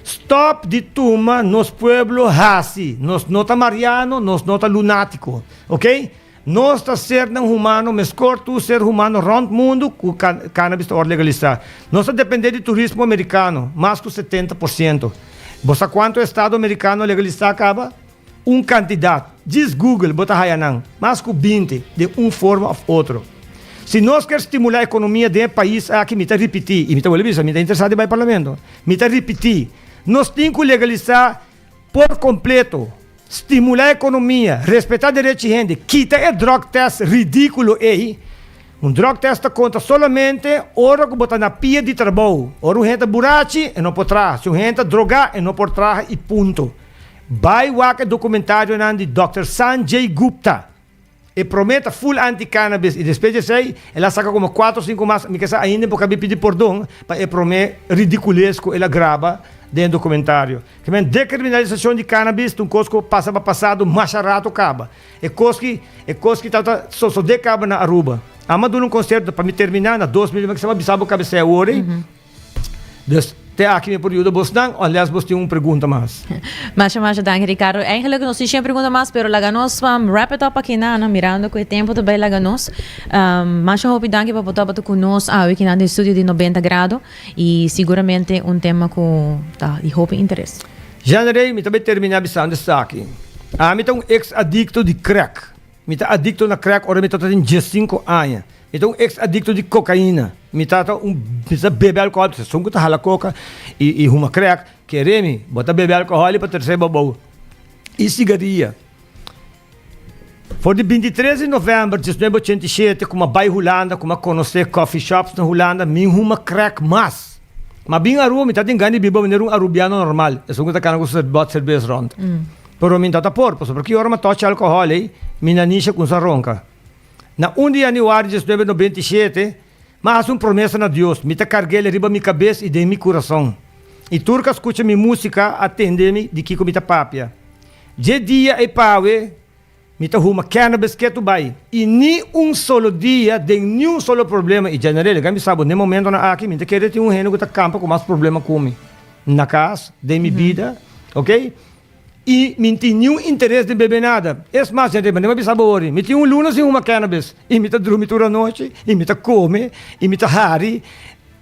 stòp di tuma nos pueblo hasi, nos no ta mariano, nos no ta lunátiko, ok? Nos ta sernan humano meskor tur ser humano rònt mundu ku cannabis ta wòrdu legalisá. Nos ta dependé di turismo merikano mas ku 70%. Bo sa kuantu estado merikano a legalisá kaba? Un kantidat. Djis Google bo ta haya nan. Mas ku 20 den un forma òf otro. Si nos kier stimulá ekonomia den e pais aki, mi ta ripití, i mi ta wòrdu bisa, mi ta interesá di bai parlamento, mi ta ripití, nos tin ku legalisá por kompleto. Stimulá ekonomia, respetá derechi hende, kita e drug test ridíkulo ei. Un drug test ta konta solamente ora ku bo ta na pia di trabou. Ora un hende ta burachi, e no por traha. Si un hende ta drogá, e no por traha i punto. Bai wak e dokumentarionan di Dòkter Sanjay Gupta. E promé ta full anti cannabis y despues di esey el a saca como cuatro o cinco mas, mi ke sa ainda por cabi pidi pordon pa e promé ridiculez cu el a graba den e documentario. Ke men decriminalisacion di cannabis ta un cos cu pasa pa pasado masha rato caba. E cos ki e cos ki tabata sosode caba na Aruba. Amo a duna un concerto pa mi termina na 2000 mi ke sa pa bisa bo cabecea awor ey. Dus te aki mi por yuda bosnan unless bos tin un pregunta mas. Masha masha danki Ricardo. Eigenlijk nos tin shen pregunta mas pero laga nos um, wrap it up aki na mirando ku e tempo ta bai laga nos. Um, masha hopi danki pa bo tabata ku nos awe aki na den studio di 90 grado y siguramente un tema ku ta di hopi interes. Jean-Rey, mi ta bai termina bisando esaki. Ami ta un ex adicto di crack. Mi ta adicto na crack ora mi tabata tin 15 aña. Mi ta un ex adicto di cocaina. Mi ta un mi ta bebe alcohol, esun cu ta hala coca y y huma crack, kere mi, bo ta bebe alcohol y pa tercer bo bou. Y sigaria. For di 23 di november 1987 cu mi a bay Hulanda, cu mi a conoce coffee shops na Hulanda, mi huma crack mas. Ma bin Aruba mi ta tin gana di biba manera un Arubiano normal, esun cu ta cana cu su bot cerveza rond. Pero mi no ta por, pasobra ki ora mi a tocha alcohol ey, mi nanisha cuminsa ronca. Na un di yanüari 1997, mi a hasi un promesa na Dios, mi ta karg'el riba mi kabes i den mi kurason. I tur ku a skucha mi músika a tende mi di kiko mi ta papia. Dje dia ei pawe, mi ta huma cannabis ketu bai, i ni un solo dia den niun solo problema. I djanarel, laga mi sa bo, n'e momentonan aki mi ta kere tin un hende ku ta kampa ku mas problema ku mi na kas, den mi bida, oke? I mi n'tin niun interes den bebe nada. Es mas, djente, mane mi a bisa bo ori, mi tin un luna sin huma cannabis, i mi ta drumi tur anochi, i mi ta kome, i mi ta hari.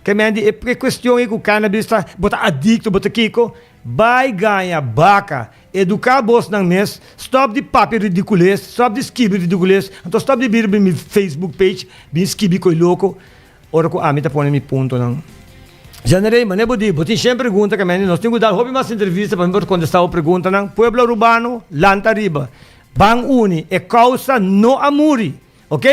Ke men di e kuestion ei ku cannabis ta, bo ta adikto, bo ta kiko, bai gaña baka, eduká bosnan mes, stòp di papia ridikules, stòp di skibi ridikules, anto stòp di bira bin mi Facebook page bin skibi koi loko. Ora ku ami ta pone mi puntonan. Janrey, mane bo di, bo tin shen pregunta ke mende nos tin ku dal hopi mas entrevista pa mi por kontestá bo preguntanan. Pueblo Arubano, lanta ariba. Ban uni, e kousa no a muri. Ok?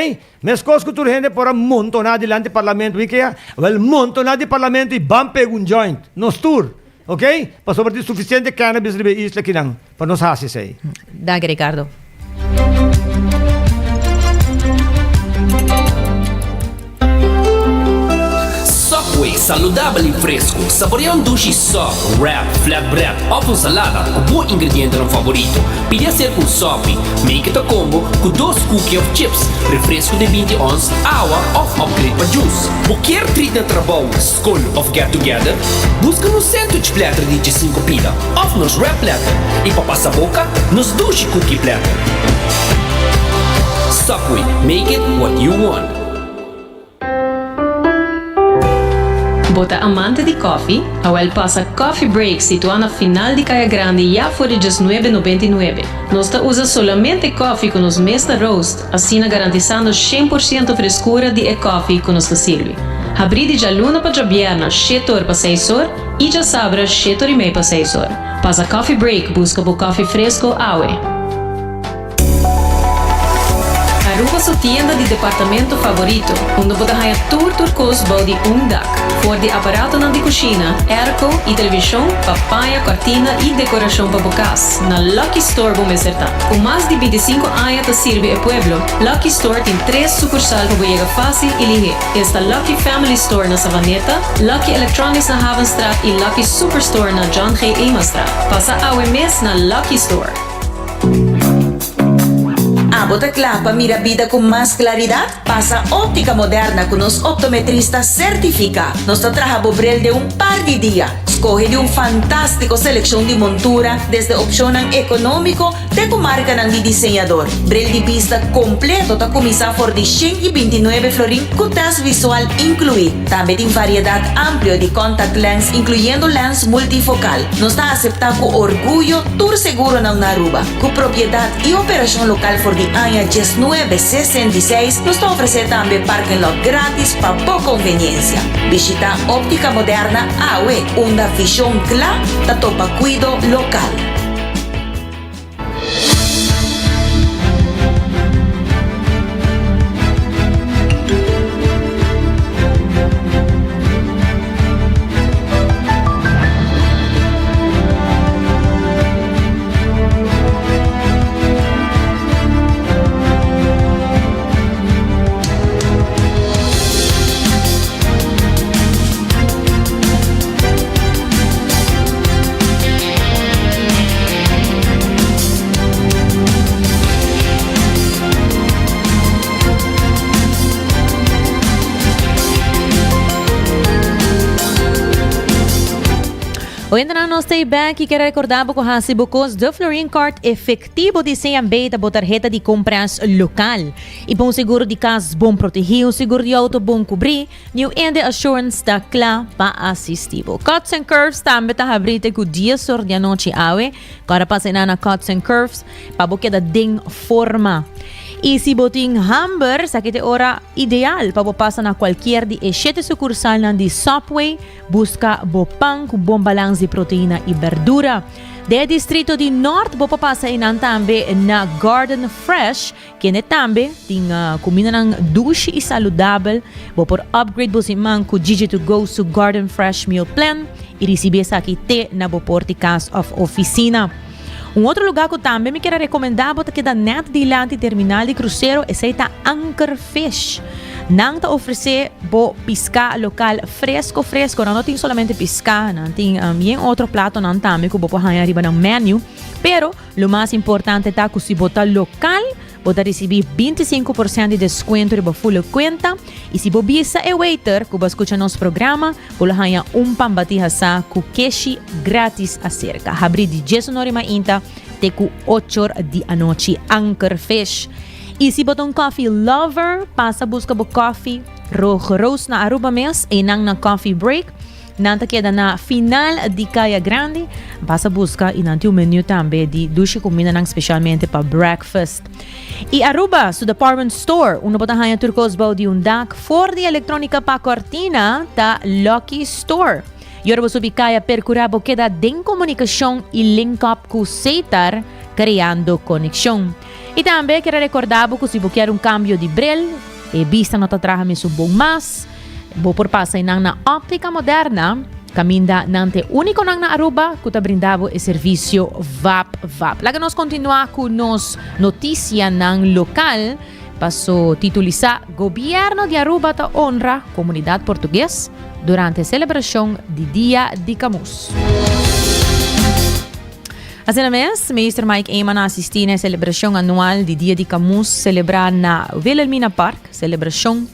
Meskos ku tur hende por a montoná dilanti parlamento mi ke a? Wèl montoná di parlamento i ban pega un joint. Nos tur. Ok? Pasobra tin sufisiente cannabis riba e isla kinan pa nos hasi esei. Danki Ricardo. Subway, saludabel y fresco. Saborea un dushi sub, wrap, flatbread of un salada cu bo ingredientenan favorito. Pidi hacer cu un sopi. Make it a combo cu dos cookie of chips, refresco di binti ons, awa of upgrade pa juice. Bo kier treat na trabou, scol of get together? Busca nos sandwich platter di djesinku pida of nos wrap platter y pa pasa boca, nos dushi cookie platter. Subway, make it what you want. Bo ta amante di koffie? Awel pasa Coffee Break situá na final di Kaya Grandi ya for di djesnuebe nobenta i nuebe. Nos ta usa solamente koffie ku nos mes ta roast, asina garantisando 100% freskura di e koffie ku nos ta sirbi. Habrí di djaluna pa djabièrna shete or pa seis or i djasabra shete or i mei pa seis or. Pasa Coffee Break buska bo koffie fresko awe. Aruba su tienda di departamento favorito, unda bo ta haña tur tur kos bou di un dak. For di aparatonan di kushina, airco i televishon pa paña, kòrtina i dekorashon pa bo kas, na Lucky Store bo mester ta. Ku mas di bintisinku aña ta sirbi e pueblo, Lucky Store tin tres sukursal pa bo yega fásil i lihé. Esta Lucky Family Store na Savaneta, Lucky Electronics na Havenstraat i Lucky Superstore na John G. Emastraat. Pasa awe mes na Lucky Store! Abo ta kla pa mira bida ku mas klaridat? Pasa Óptica Moderna ku nos optometrista sertifiká. Nos ta traha bo bril den un par di dia. Skohe di un fantástiko selekshon di montura, desde opshonnan ekonómiko te ku markanan di diseñador. Bril di bista kompleto ta kuminsá for di 129 florin ku tèst visual inkluí. Tambe tin variedat amplio di contact lens inkluyendo lens multifokal. Nos ta aseptá ku orguyo tur seguronan na Aruba. Ku propiedat i operashon lokal for di aña 1966, nos ta ofresé tambe parking lot gratis pa bo konveniensia. Bishitá Óptica Moderna awe, unda vishon kla ta topa kuido lokal. Oyentenan nos ta back y quiero recordar bo cu hasi bo cos de Florin Card efectivo di CMB ta bo tarjeta di compras local. Y pa un seguro di cas bon protegi, un seguro di auto bon cubri, New India Assurance ta kla pa asisti bo. Cuts and Curves tambe ta habri te ku dies or di anochi awe. Kòrda pasa einan na Cuts and Curves pa bo keda den forma. I si bo tin hamber, esaki ta e ora ideal pa bo pasa na kualkier di e shete sukursalnan di Subway buska bo pan ku bon balans di proteina i berdura. Den e distrito di Nort bo por pasa einan tambe na Garden Fresh. Kende tambe tin kumindanan dushi i saludabel. Bo por upgrade bo siman ku Gigi To Go su Garden Fresh Meal Plan i risibí esaki te na bo por di kas òf ofisina. Un otro lugá ku tambe mi kier a rekomendá bo ta keda nèt dilanti terminal di krusero, esei ta Anker Fish. Nan ta ofresé bo piská lokal fresko fresko. Nan no tin solamente piská, nan tin bien otro platonan tambe ku bo por haña riba nan menu. Pero Lo mas importante ta ku si bo ta lokal, bo ta risibí 25% di deskuento riba full kuenta i si bo bisa e waiter ku bo a skucha nos programa, bo lo haña un pan batí hasá ku keshi gratis aserka. Habrí di diesunor di mainta te ku ochor di anochi. Anchor Fish. I si bo ta un coffee lover, pasa buska bo coffee roog roos na Aruba mes, einan na Coffee Break. Nan ta keda na final di Kaya Grandi. Basa buska y nan tin un menu tambe di dushi cumindanan specialmente pa breakfast. Y Aruba su department store, unda bo ta haña tur cos bou di un dak, for di electronica pa cortina, ta Lucky Store. Y ora bo subi kaya percura bo keda den comunicacion y link up cu Setar, creando conexion. Y tambe kier a recorda bo cu si bo kier un cambio di bril, e bista no ta traha mesun bon mas, bo por pasa einan na Optica Moderna, caminda nan t'e uniconan na Aruba cu ta brinda bo e servicio vap vap. Laga nos continua cu nos noticianan local. Paso titulisa Gobierno di Aruba ta honra comunidad Portugues durante celebracion di Dia di Camus. Asina mes, Minister Mike Eman a asisti na e celebracion anual di Dia di Camus celebra na Wilhelmina Park, celebracion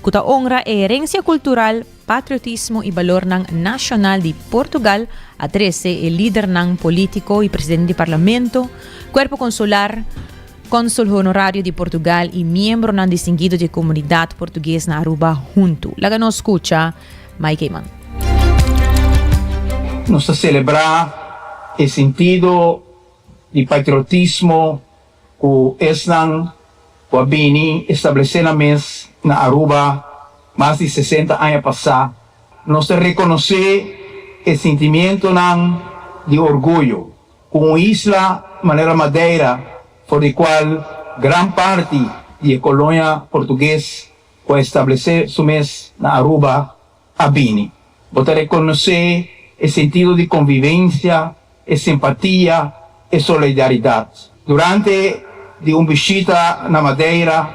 cu ta honra e herencia cultural, patriotismo y balornan nacional di Portugal, a trece e lidernan politico y presidente di Parlamento, Cuerpo Consular, Consul Honorario di Portugal y miembronan distinguido di e comunidad Portugues na Aruba hunto. Laga nos scucha Mike Eman. Nos ta celebra e sentido di patriotismo cu esnan cu a bini establece nan mes na Aruba mas di 60 aña pasa. Nos ta reconoce e sentimientonan di orguyo cu un isla manera Madeira, for di cual gran parti di e colonia Portugues cu a establece su mes na Aruba a bini. Bo ta reconoce e sentido di convivencia, e simpatia, e solidaridad. Durante di un bishita na Madeira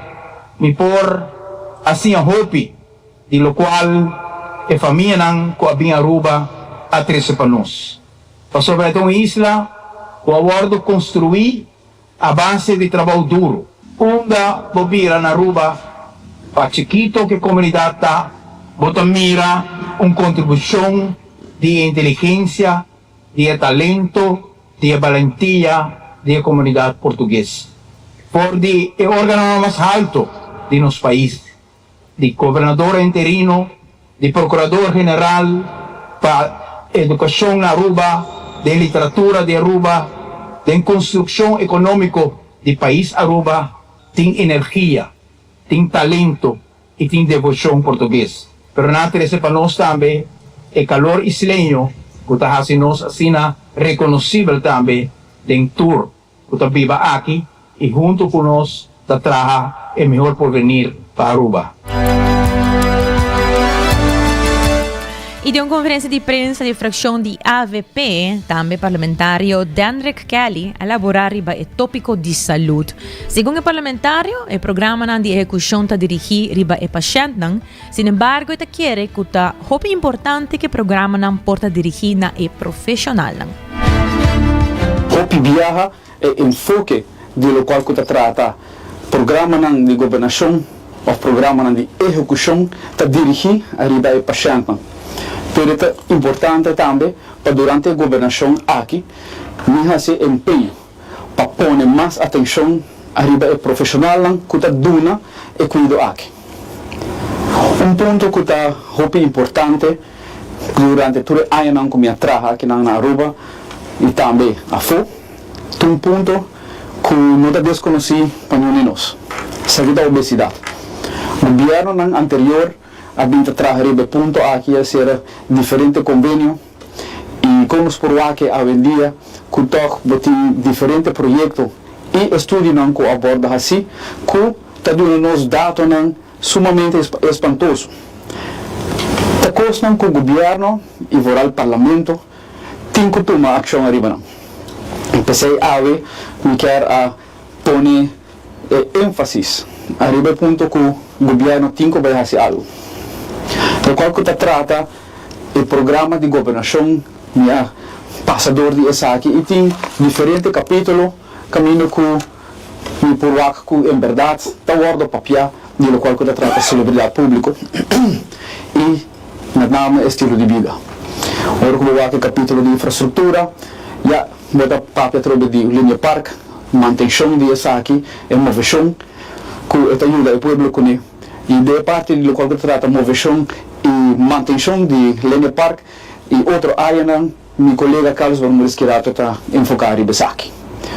mi por a siña hopi di locual e famianan cu a bin Aruba a trece pa nos. Pasobra e ta un isla cu a wordo construi a base di trabou duro. Unda bo bira na Aruba, pa chikito cu e comunidad ta, bo ta mira un contribucion di e inteligencia, di e talento, di e balentia di e comunidad Portugues. For di e organonan mas halto di nos pais, di gobernador interino, di procurador general pa educacion na Aruba, den literatura di Aruba, den construccion economico di pais Aruba, tin energia, tin talento y tin devocion Portugues. Pero nan a trece pa nos tambe e calor isleño cu ta haci nos asina reconocibel tambe den tur cu ta biba aki y hunto cu nos ta traha e mihor porvenir pa Aruba. Y den un conferencia di prensa di fraccion di avp, tambe parlamentario Dendrick Kelly a labora riba e topico di salud. Segun e parlamentario, e programanan di ehecucion ta dirigi riba e pashentnan, sin embargo e ta kere cu ta hopi importante cu e programanan por ta dirigi na e profesionalnan. Hopi biaha e enfoke di locual cu ta trata programanan di gobernacion of programanan di ehecucion ta dirigi ariba e pashentnan. Pero e ta importante tambe pa durante e gobernacion aki mi haci e empeño pa pone mas atencion ariba e profesionalnan cu ta duna e cuido aki. Un punto cu ta hopi importante durante tur e añanan cu mi a traha akinan na Aruba y tambe afo, ta un punto cu no ta desconoci pa niun di nos, esaki ta obesidad. Gobiernonan anterior a bin ta traha riba e punto aki, a cera diferente convenio y con nos por wak awendia cu tog bo tin diferente proyecto y estudionan cu a borda haci cu ta duna nos datonan sumamente espantoso. Ta cosnan cu gobierno y vooral parlamento tin cu tuma accion ariba nan. Y p'esey awe mi kier a pone e enfasis ariba e punto cu gobierno tin cu bay haci algo. Locual cu ta trata e programa di gobernacion mi a pasa door di esaki y tin diferente capitulo caminda cu mi por wak cu en berdad ta wordo papia di locual cu ta trata salubridad publico y met name estilo di bida. Ora cu bo wak e capitulo di infrastructura ya bo ta papia atrobe di Linear Park, mantencion di esaki, e movecion cu e ta yuda e pueblo cune y de e parti di locual cu ta trata movecion y mantencion di Linear Park y otro areanan, Mi colega Carlos Bermudez Quirato ta enfoca riba esaki.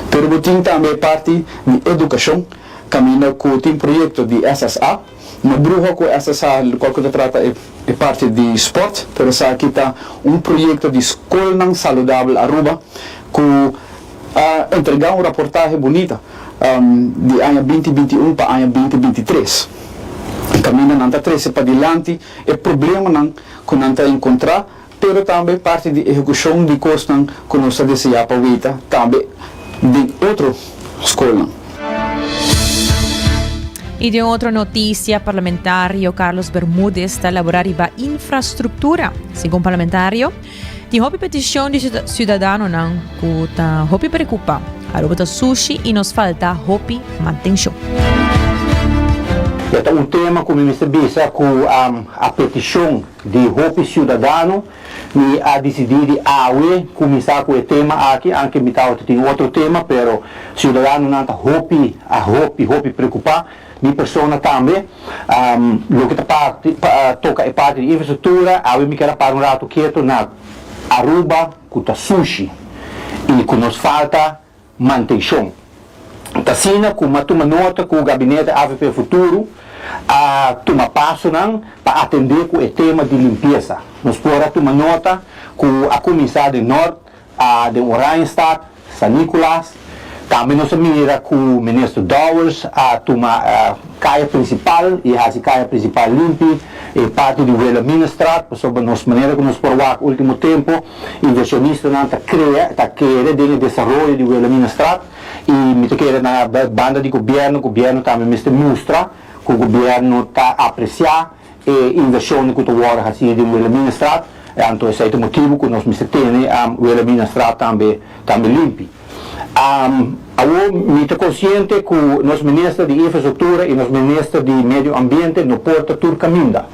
Pero bo tin tambe e parti di educacion, caminda cu tin proyecto di SSA. No bruha cu SSA locual cu ta trata e parti di sport, pero esaki ta un proyecto di Scolnan Saludabel Aruba cu a entrega un raportahe bunita. di aña 2021 pa aña 2023. Kaminda nan ta trese padilanti e problemanan ku nan ta enkontrá, pero tambe parti di ehekushon di kosnan ku nos ta deseá pa weta tambe den otro skolnan. Y den otro noticia, parlamentario Carlos Bermudez ta elabora riba infrastructura. Segun parlamentario, tin hopi peticion di ciudadanonan cu ta hopi preocupa. Aruba ta sushi y nos falta hopi mantencion. E ta un tema cu mi mester bisa cu a peticion di hopi ciudadano. Mi a dicidi di awe cuminsa cu e tema aki, anke mi tawata tin otro tema, pero ciudadanonan ta hopi, a hopi, hopi preocupa, mi persona tambe. Loke ta parti, toca e parti di infrastructura, awe mi kier a para un rato keto na Aruba cu ta sushi y cu nos falta mantenshon. Ta asina ku m'a tuma nota ku Gabinete avp Futuro a tuma pasonan pa atendé ku e tema di limpiesa. Nos por a tuma nota ku a kuminsá den Nort, a den Oranjestad, San Nicolas. Tambe nos a mira ku Minister Dowers a tuma kaya prinsipal i hasi kaya prinsipal limpi, e parti di Wilhelminastraat, pasobra nos manera ku nos por wak último tempu, Inversionistanan ta krea, ta kere den e desaroyo di Wilhelminastraat y mi ta kere na banda di gobierno, gobierno tambe mester mustra cu gobierno ta aprecia e inversionnan cu ta worde haci den Wilhelminastraat, anto esey ta motibo cu nos mester tene Wilhelminastraat tambe tambe limpi. Awor mi ta consciente cu nos minister di infrastructura y nos minister di medio ambiente no por ta tur caminda,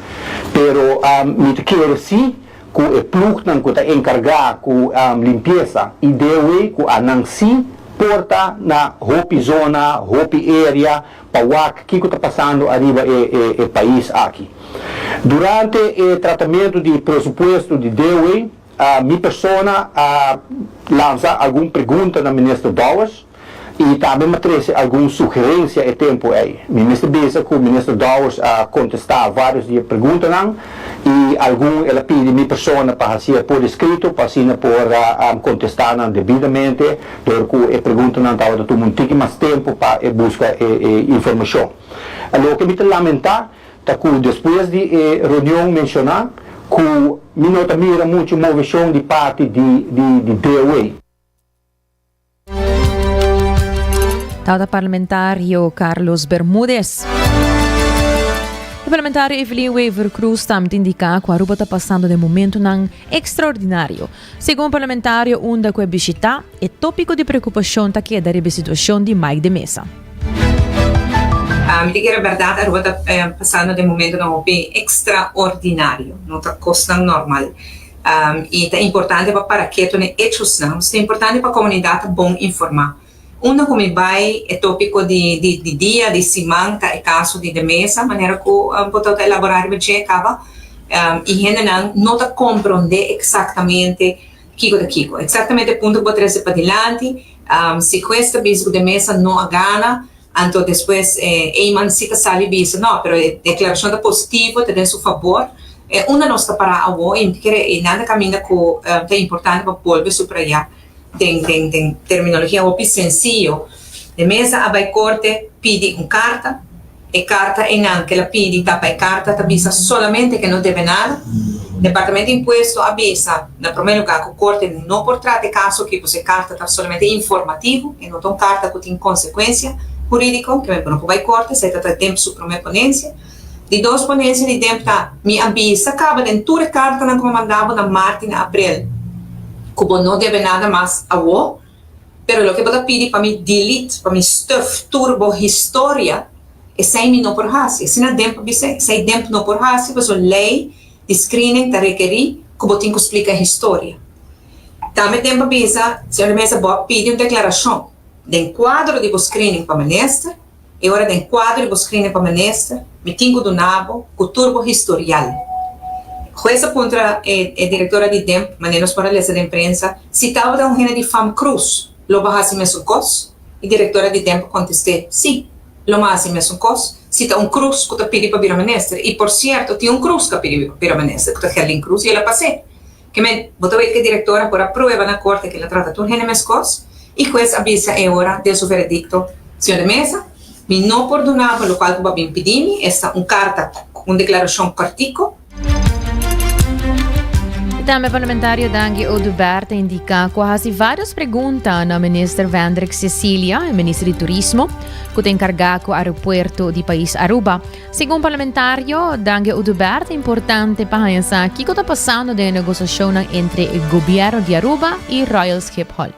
pero mi ta kere si ku e plugnan ku ta enkargá ku limpiesa i DOW ku a nan sí por ta na hopi zona, hopi area pa wak kiko ta pasando ariba e e pais aki. Durante e tratamentu di presupuesto di DOW mi persona a lansa algun pregunta na Minister Dowers. I tambe m'a trese algun sugerensia e tempu ei. Mi mester bisa ku Minister Dowers a kontestá vários di e preguntanan i algun el a pidi mi persona pa hasié por eskrito pa asina por a kontestá nan debidamente dor ku e preguntanan tabata tuma un tiki mas tempu pa e buska e informashon. Loke mi ta lamentá ta ku despues di e reunion menshoná ku mi no ta mira muchu moveshon di parti di di DOW. Tabata parlamentario Carlos Bermudez. E parlamentario Evelyn Wever-Croes tambe ta indica cu Aruba ta pasando den momentonan extraordinario. Segun parlamentario unda cu e bishita, e topico di preocupacion ta keda riba e situacion di Mike de Meza. Mi ta kere berdad Aruba ta pasando den momentonan hopi extraordinario, no ta cosnan normal. I ta importante pa para ketu n'e echosnan. Ta importante pa komunidat ta bon informá. Unda ku mi bai e tópiko di di dia, di siman ta e kaso di de mesa, manera ku bo ta elaborá riba dje kaba. I hendenan no ta komprondé eksaktamente kiko ta kiko. Eksaktamente e punto ku bo trese padilanti, si hues ta bisa ku de mesa no a gana, Anto despues e Eman si ta sali bisa, no, pero e deklarashon ta positivo, ta den su fabor. E unda nos ta pará awor i mi ta kere e nan ta kaminda ku ta importante pa bolbe subrayá den den den terminologia hopi sensiyo. De mesa a bai korte pidi un karta. E karta einan ku el a pidi ta pa e karta ta bisa solamente ku e no debe nada. Departamento di Impuesto a bisa na promé lugá ku korte no por trata e kaso aki pasobra e karta ta solamente informativo, e no ta un karta ku tin konsekuensia hurídiko, ke men bo no por bai korte, esei ta ta DEMP su promé ponensia. Di dos ponensia di DEMP ta, Mi a bisa kaba den tur e kartanan ku mi a manda bo na mart i na aprel ku bo no debe nada mas awo, pero loke bo ta pidi pa mi delete, pa mi stuf tur bo historia, esei mi no por hasi. Asina DEMP a bisa, esei DEMP no por hasi pasobra lei di screening ta rekerí ku bo tin ku splika e historia. Tambe DEMP a bisa, Señor de Meza, bo a pidi un deklarashon den kuadro di bo screening pa minister, E ora den kuadro di bo screening pa minister, mi tin ku duna bo ku tur bo historial. Hues a puntra e e direktora di DEMP, manera nos por a lesa den prensa, si tabata un hende di fam Cruz, lo bo hasi mesun kos? E direktora di DEMP a kontest'é, Si, lo mi hasi mesun kos, si ta un Cruz ku ta pidi pa bira minister. I por sierto, tin un Cruz ku a pidi bira minister, ku ta Gerlin Cruz, i el a pas'é. Ke men, bo ta wet ke direktora por a prueba na korte ke el a trata tur hende meskos, i hues a bisa e ora den su veredikto. Señor de Meza, mi no por duna bo locual cu bo a bin pidi mi, esta un carta cu un declaracion cortico. Y tambe parlamentario Dangui Oduber ta indica cu a haci varios pregunta na minister Vendrik Cecilia, e minister di Turismo, cu ta encarga cu aeropuerto di pais Aruba. Segun parlamentario Dangui Oduber ta importante pa haña sa kico ta pasando den e negociacionnan entre e gobierno di Aruba y Royal Schiphol.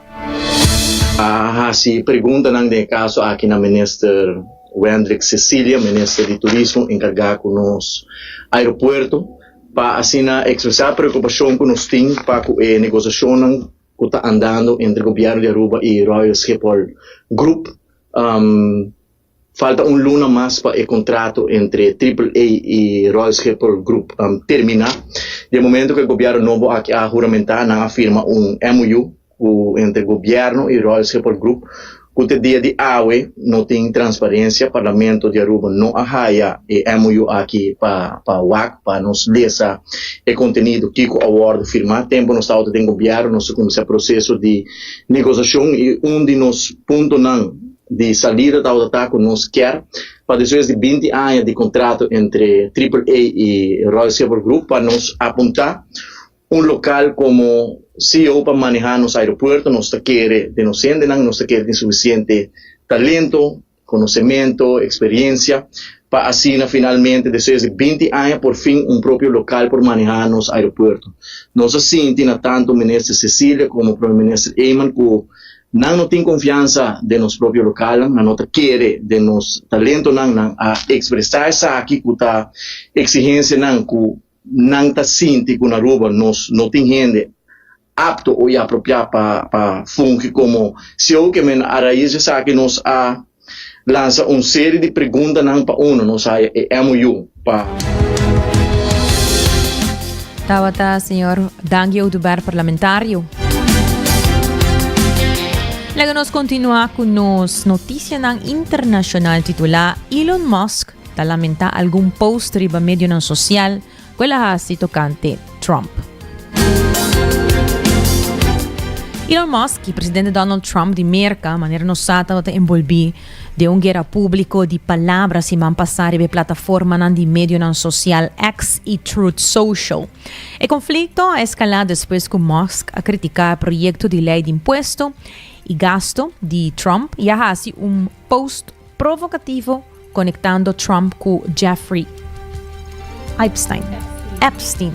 A hasi preguntanan den e kaso aki na Minister Wendrick Cecilia, Minister di Turismo enkargá ku nos aeropuerto, pa asina ekspresá preokupashon ku nos tin pa ku e negosiashonnan ku ta andando entre Gobièrnu di Aruba i Royal Schiphol Group. Falta un luna mas pa e kontrato entre Triple A i Royal Schiphol Group terminá. Di e momento ku e gobièrnu nobo aki a huramentá, nan a firma un MOU ku entre gobièrnu i Royal Schiphol Group ku te dia di awe no tin transparensia. Parlamento di Aruba no a haya e MOU aki pa pa wak, pa nos lesa e kontenido kiko a wòrdu firmá. Tempu nos tabata den gobièrnu nos a kuminsá proseso di negosiashon i un di nos puntonan di salida tabata ta ku nos kier pa despues di binti aña di kontrato entre Triple A i Royal Schiphol Group pa nos apuntá un lokal komo ceo pa manehá nos aeropuerto. Nos ta kere den nos hendenan, nos ta kere tin sufisiente talento, konosementu, eksperensia pa asina finalmente despues di binti aña por fin un propio lokal por manehá nos aeropuerto. Nos a sinti na tantu Minister Cecilia komo Prome Minister Eman ku Nan no tin konfiansa den nos propio lokalnan, nan no ta kere den nos talentonan, nan a ekspresá esaki ku ta eksigensianan ku nan ta sinti ku na Aruba nos no tin hende apto o i apropiá pa pa fungi komo ceo. Ke men a rais di esaki nos a lansa un serie di preguntanan pa uno nos haya e MOU pa. Tabata señor Dangui Oduber parlamentario. Laga nos continua cu nos noticianan internacional titula Elon Musk ta lamenta algun post riba medionan social cu el a haci tocante Trump. Elon Musk y presidente Donald Trump di Merca, manera nos sa tabata envolvi den un guera publico di palabra siman pasa riba e plataformanan di medionan social X y Truth Social. E conflicto a escala despues cu Musk a critica e proyecto di ley di impuesto y gasto di Trump y a haci un post provocativo Konektando Trump ku Jeffrey Epstein. Epstein.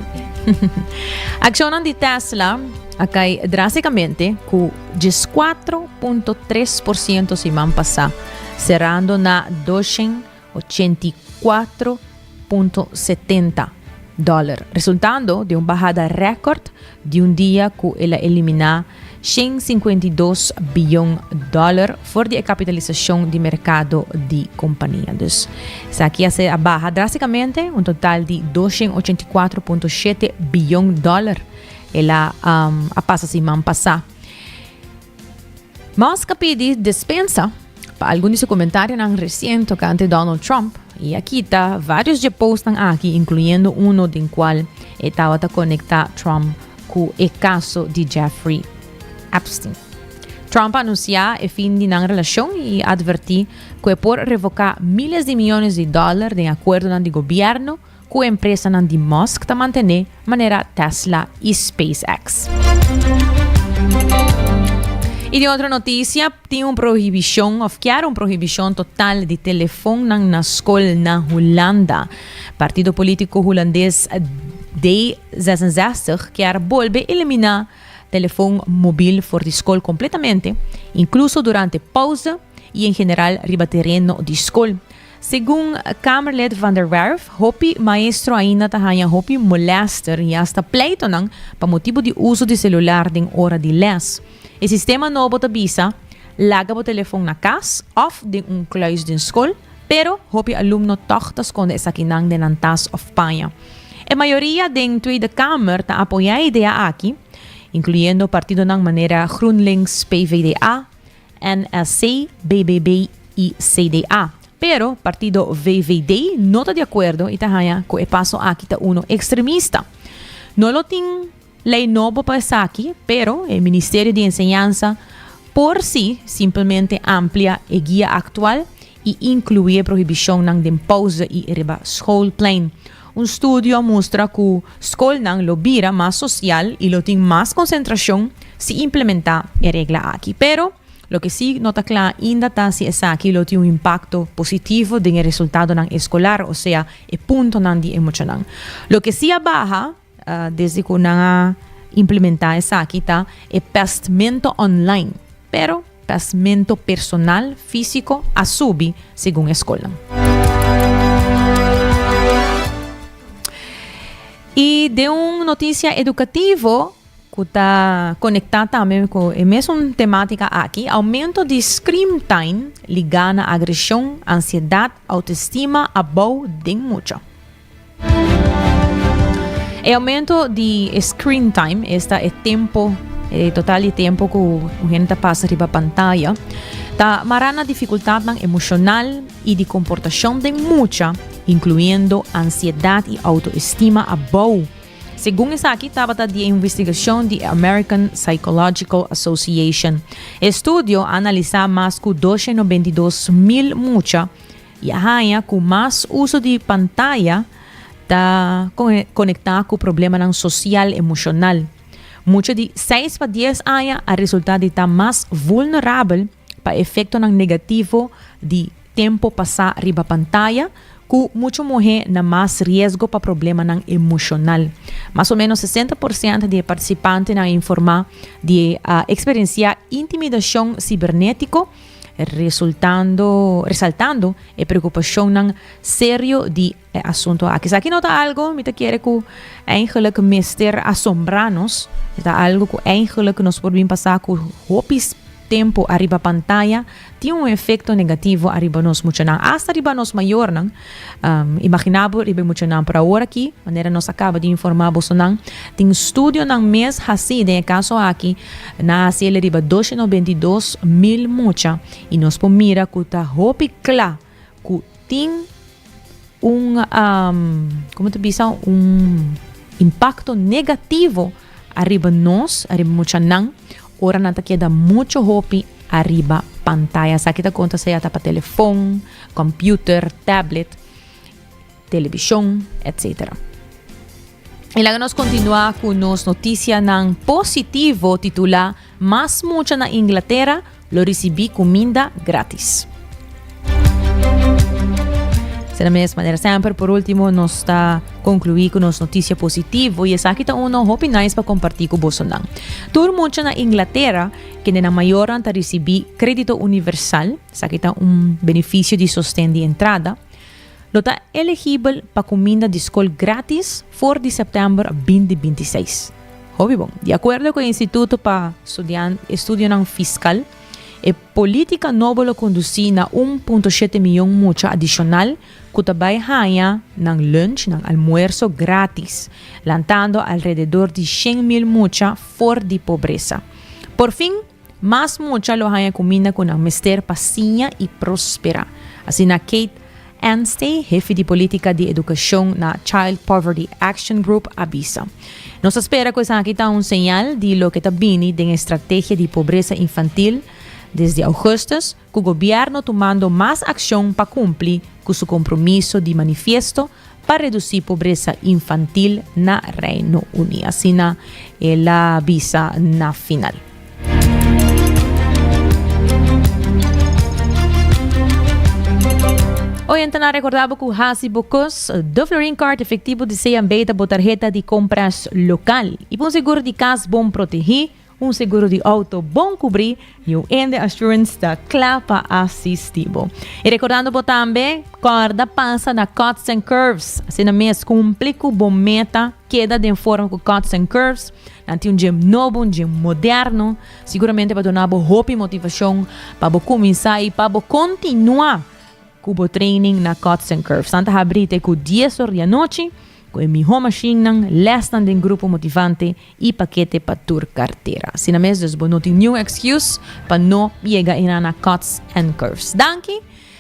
Akshonnan di Tesla a kai drástikamente ku 14.3% siman pasá, serando na 284.70 dòler, resultando den un bahada rèkòrt di un dia ku el a eliminá 152 biyon dòler for di e kapitalisashon di merkado di kompania. Dus esaki a ser a baha drástikamente, un total di 284.7 biyon dòler el a a pasa siman pasá. Musk a pidi despensa pa algun di su komentarionan resien tokante Donald Trump i a kita vários dje postnan aki, inkluyendo uno den kual e tabata konektá Trump ku e kaso di Jeffrey Epstein. Trump a anunsiá e fin di nan relashon i atvertí ku e por revoká miles di miyones di dòler den akuerdonan di gobièrnu ku empresanan di Musk ta mantené manera Tesla i SpaceX. I den otro notisia, tin un prohibishon òf kier un prohibishon total di telefonnan na skol na Hulanda. Partido polítiko hulandes D66 kier bolbe eliminá telefon mobil for di skol kompletamente, inkluso durante pauze i en general riba tereno di skol. Segun Kamerlid Van der Werf, hopi maestro ainda ta haña hopi molèster i asta pleitonan pa motibu di uso di selular den ora di lès. E sistema nobo ta bisa, laga bo telefon na kas òf den un kluis den skol, pero hopi alumno tòg ta skonde esakinan den nan tas òf paña. E mayoria den Tweede Kamer ta apoyá e idea aki, inkluyendo partidonan manera GroenLinks, PvdA, NSC, BBB y CDA. Pero partido VVD no ta di acuerdo y ta haña cu e paso aki ta uno extremista. No lo tin ley nobo pa esaki, pero e Ministerio di Enseñansa. Por si simpelmente amplia e guia aktual i inkluí e prohibishonnan den pauze i riba schoolplein. Un studio a mustra ku skolnan lo bira mas sosial i lo tin mas konsentrashon si implementá e regla aki. Pero, loke sí no ta kla ainda ta si esaki lo tin un impakto positivo den e resultadonan eskolar, osea e puntonan di e muchanan. Loke sí a baha desde ku nan a implementá esaki ta e pèstmento online. Pero, Pèstmento personal físiko a subi, segun e skolnan. I den un notisia edukativo ku ta konektá tambe ku e mesun temátika aki, oumento di screen time ligá na agreshon, ansiedat, outestima abou den mucha. E aumento di e screen time, esta e tempo, e total di tempo ku un hende ta pasa riba pantaya, ta mará na difikultatnan emoshonal i di komportashon den mucha, inkluyendo ansiedat i outoestima abou. Segun esaki tabata di e investigashon di e American Psychological Association. E estudio a analisá mas ku 292 mil mucha I a haña ku mas uso di pantaya ta konektá ku problemanan sosial emoshonal. Mucha di seis pa dies aña a resultá di ta mas vulnerabel pa efektonan negativo di tempu pasá riba pantaya ku mucha muhé na mas riesgo pa problemanan emoshonal. Mas o ménos 60% di e partisipantenan a informá di a eksperensiá intimidashon sibernétiko, resultando, resaltando e preocupacionnan serio di e asunto aki. Esaki no ta algo, mi ta kere cu eigenlijk mester asombra nos, e ta algo cu eigenlijk nos por bin pasa cu hopi tempo ariba pantaya tin un efecto negativo ariba nos muchanan, hasta ariba nos mayornan. Um, imagina bo riba e muchanan, pero awor aki, manera nos a caba di informa bosonan, tin studionan mes haci den e caso aki, nan a haci el riba 292 mil mucha y nos por mira cu ta hopi cla cu tin un, um, como ta bisa, un impacto negativo ariba nos, ariba muchanan, ora nan ta keda mucho hopi ariba pantaya. Esaki ta konta sea ta pa telefon, computer, tablet, televishon, etc. I laga nos kontinuá ku nos notisianan positivo titulá Mas mucha na Inglatera lo risibí kuminda gratis. Sena mes manera semper, por último nos ta concluí cu nos noticia positivo y esaki ta uno hopi nice pa compartí cu bosonan. Tur mucha na Inglatera kende nan mayornan ta ricibí credito universal, esaki ta un beneficio di sosten di entrada, lo ta elegibel pa cuminda di scol gratis for di september 2026. Hopi bon. Di acuerdo cu e Instituto pa Estudionan Fiscal, E polítika nobo lo kondusí na un punto shete mion mucha adishonal ku ta bai haña nan lunch, nan almuerso, grátis, lantando alrededor di 100.000 mucha for di pobresa. Por fin, mas mucha lo haña kuminda ku nan mester pa siña i prosperá, asina Kate Anstey, hefe di polítika di edukashon na Child Poverty Action Group, a bisa. Nos ta spera ku esaki ta un señal di loke ta bini den e strategia di pobresa infantil desde augustus, ku gobièrnu tumando mas akshon pa kumpli ku su kompromiso di manifiesto pa redusí pobresa infantil na Reino Uní, asina el a bisa na final. Oyentenan recorda bo cu haci bo cos De Florin Card efectivo di CMB ta bo tarheta di compras local. Y pa un seguro di cas bon protegi, un seguro di auto bon cubri, New Ende Assurance ta cla pa asisti bo. Y recordando bo tambe, corda pasa na Cuts and Curves. Asina mes cumpli cu bo meta, keda den forma cu Cuts and Curves. Nan tin un gym nobo, un gym moderno. Siguramente pa duna bo hopi motivacion pa bo cuminsa y pa bo continua cu bo training na Cuts and Curves. Nan ta habri te cu dies or di anochi cu e miho machinenan, lesnan den grupo motivante y pakete pa tur cartera. Asina mes, dus bo no tin niun excuse pa no yega ina na Cuts and Curves. Danki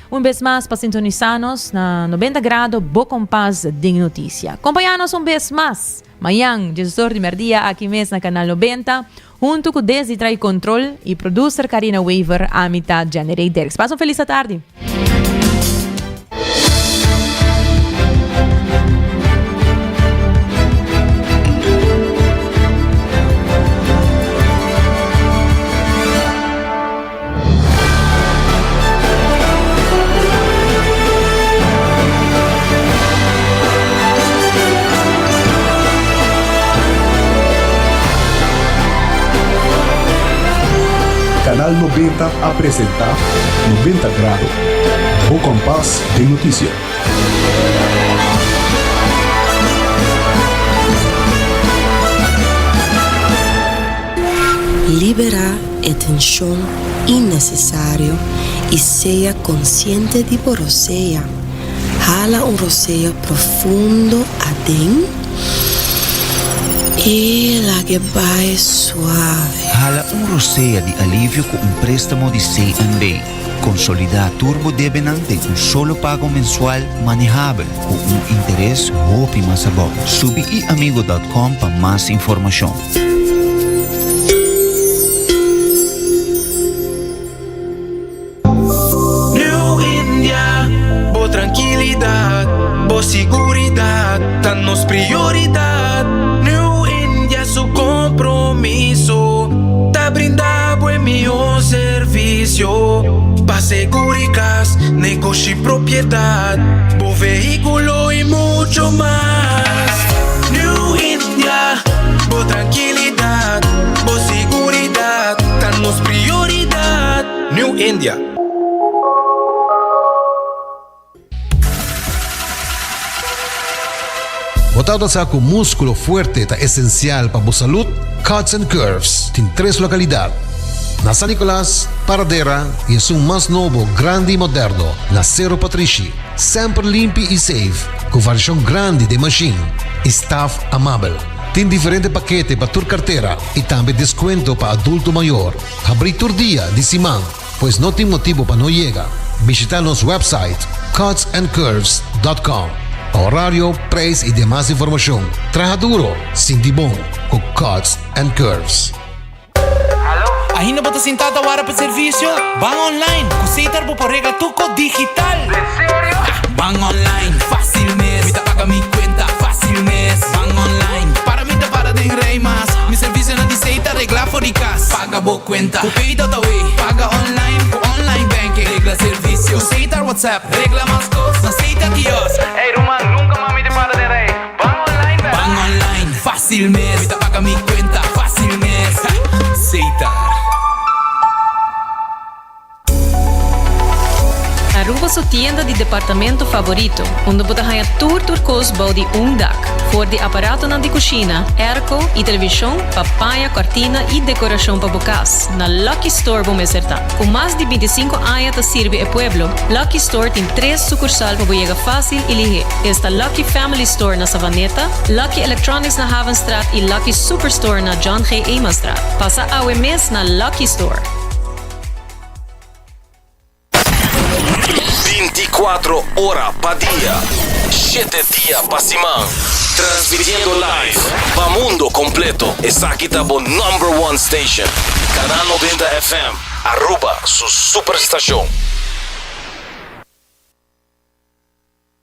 un bes mas pa sintonisa nos na 90 Grado, bo kompas den noticia. Compaña nos un bes mas mañan, diesor di merdia, aki mes na Canal 90. Hunto cu Desi Trai Control y producer Carina Wever, ami ta Jenny Derks. Pasa un feliz atardi. Canal 90 a presenta 90 Grado, bo kompas den notisia. Liberá e tenshon innesesario i sea konsiente di bo rosea. Hala un rosea profundo aden i lag'e bai suave. Hala un rosea di alivio ku un préstamo di CNB. Konsolidá tur bo debenan den un solo pago mensual manehabel ku un interes hopi mas abou. Subi iamigo dòt kòm pa mas informashon. New India, bo trankilidat, bo siguridat ta nos prioridat. New India su kompromiso ta brinda bo e mihó servisio pa seguri kas, negoshi, propiedat, bo vehíkulo i mucho mas. New India, bo trankilidat, bo siguridat ta nos prioridat. New India. Bo tabata sa ku múskulo fuerte ta esensial pa bo salud? Cuts and Curves tin tres lokalidat, na San Nicolas, Paradera i esun mas nobo, grandi i moderno, na Sero Patrishi. Semper limpi i safe, ku variashon grandi den mashin i staf amabel. Tin diferente pakete pa tur kartera i tambe deskuento pa adulto mayor. Habrí tur dia di siman, pues no tin motibu pa no yega. Bishita nos website cutsandcurves.com pa horario, prijs y demas informacion. Traha duro, sinti bon cu Cuts and Curves. Ainda bo ta sintá ta wara pa servisio? Ban online! Ku Setar bo por regla tur kos digital! Ban online, fácil mes. Mi ta paga mi cuenta, fácil mes. Ban online, para mi ta para den rij mas. Mi servicionan di Setar regla for di cas. Paga bo cuenta, cu Pay.awe. Paga online, cu online banking. Regla servicio, cu Setar WhatsApp. Regla mas cos, na Setar kiosk. Ey ruman, nunca mas mi ta para den rij. Ban online, bel. Ban online, fácil mes. Mi ta paga mi cuenta, fácil mes. Setar. Aruba su tienda di departamento favorito, unda bo ta haña tur tur kos bou di un dak. For di aparatonan di kushina, airco i televishon pa paña, kòrtina i dekorashon pa bo kas, na Lucky Store bo mester ta. Ku mas di bintisinku aña ta sirbi e pueblo, Lucky Store tin tres sukursal pa bo yega fásil i lihé. Esta Lucky Family Store na Savaneta, Lucky Electronics na Havenstraat i Lucky Superstore na John G. Emanstraat. Pasa awe mes na Lucky Store! 24 ora pa dia, shete dia pa siman. Transmitiendo live pa mundo completo. Esaki ta bo number one station. Canal 90 FM, Aruba su superstacion.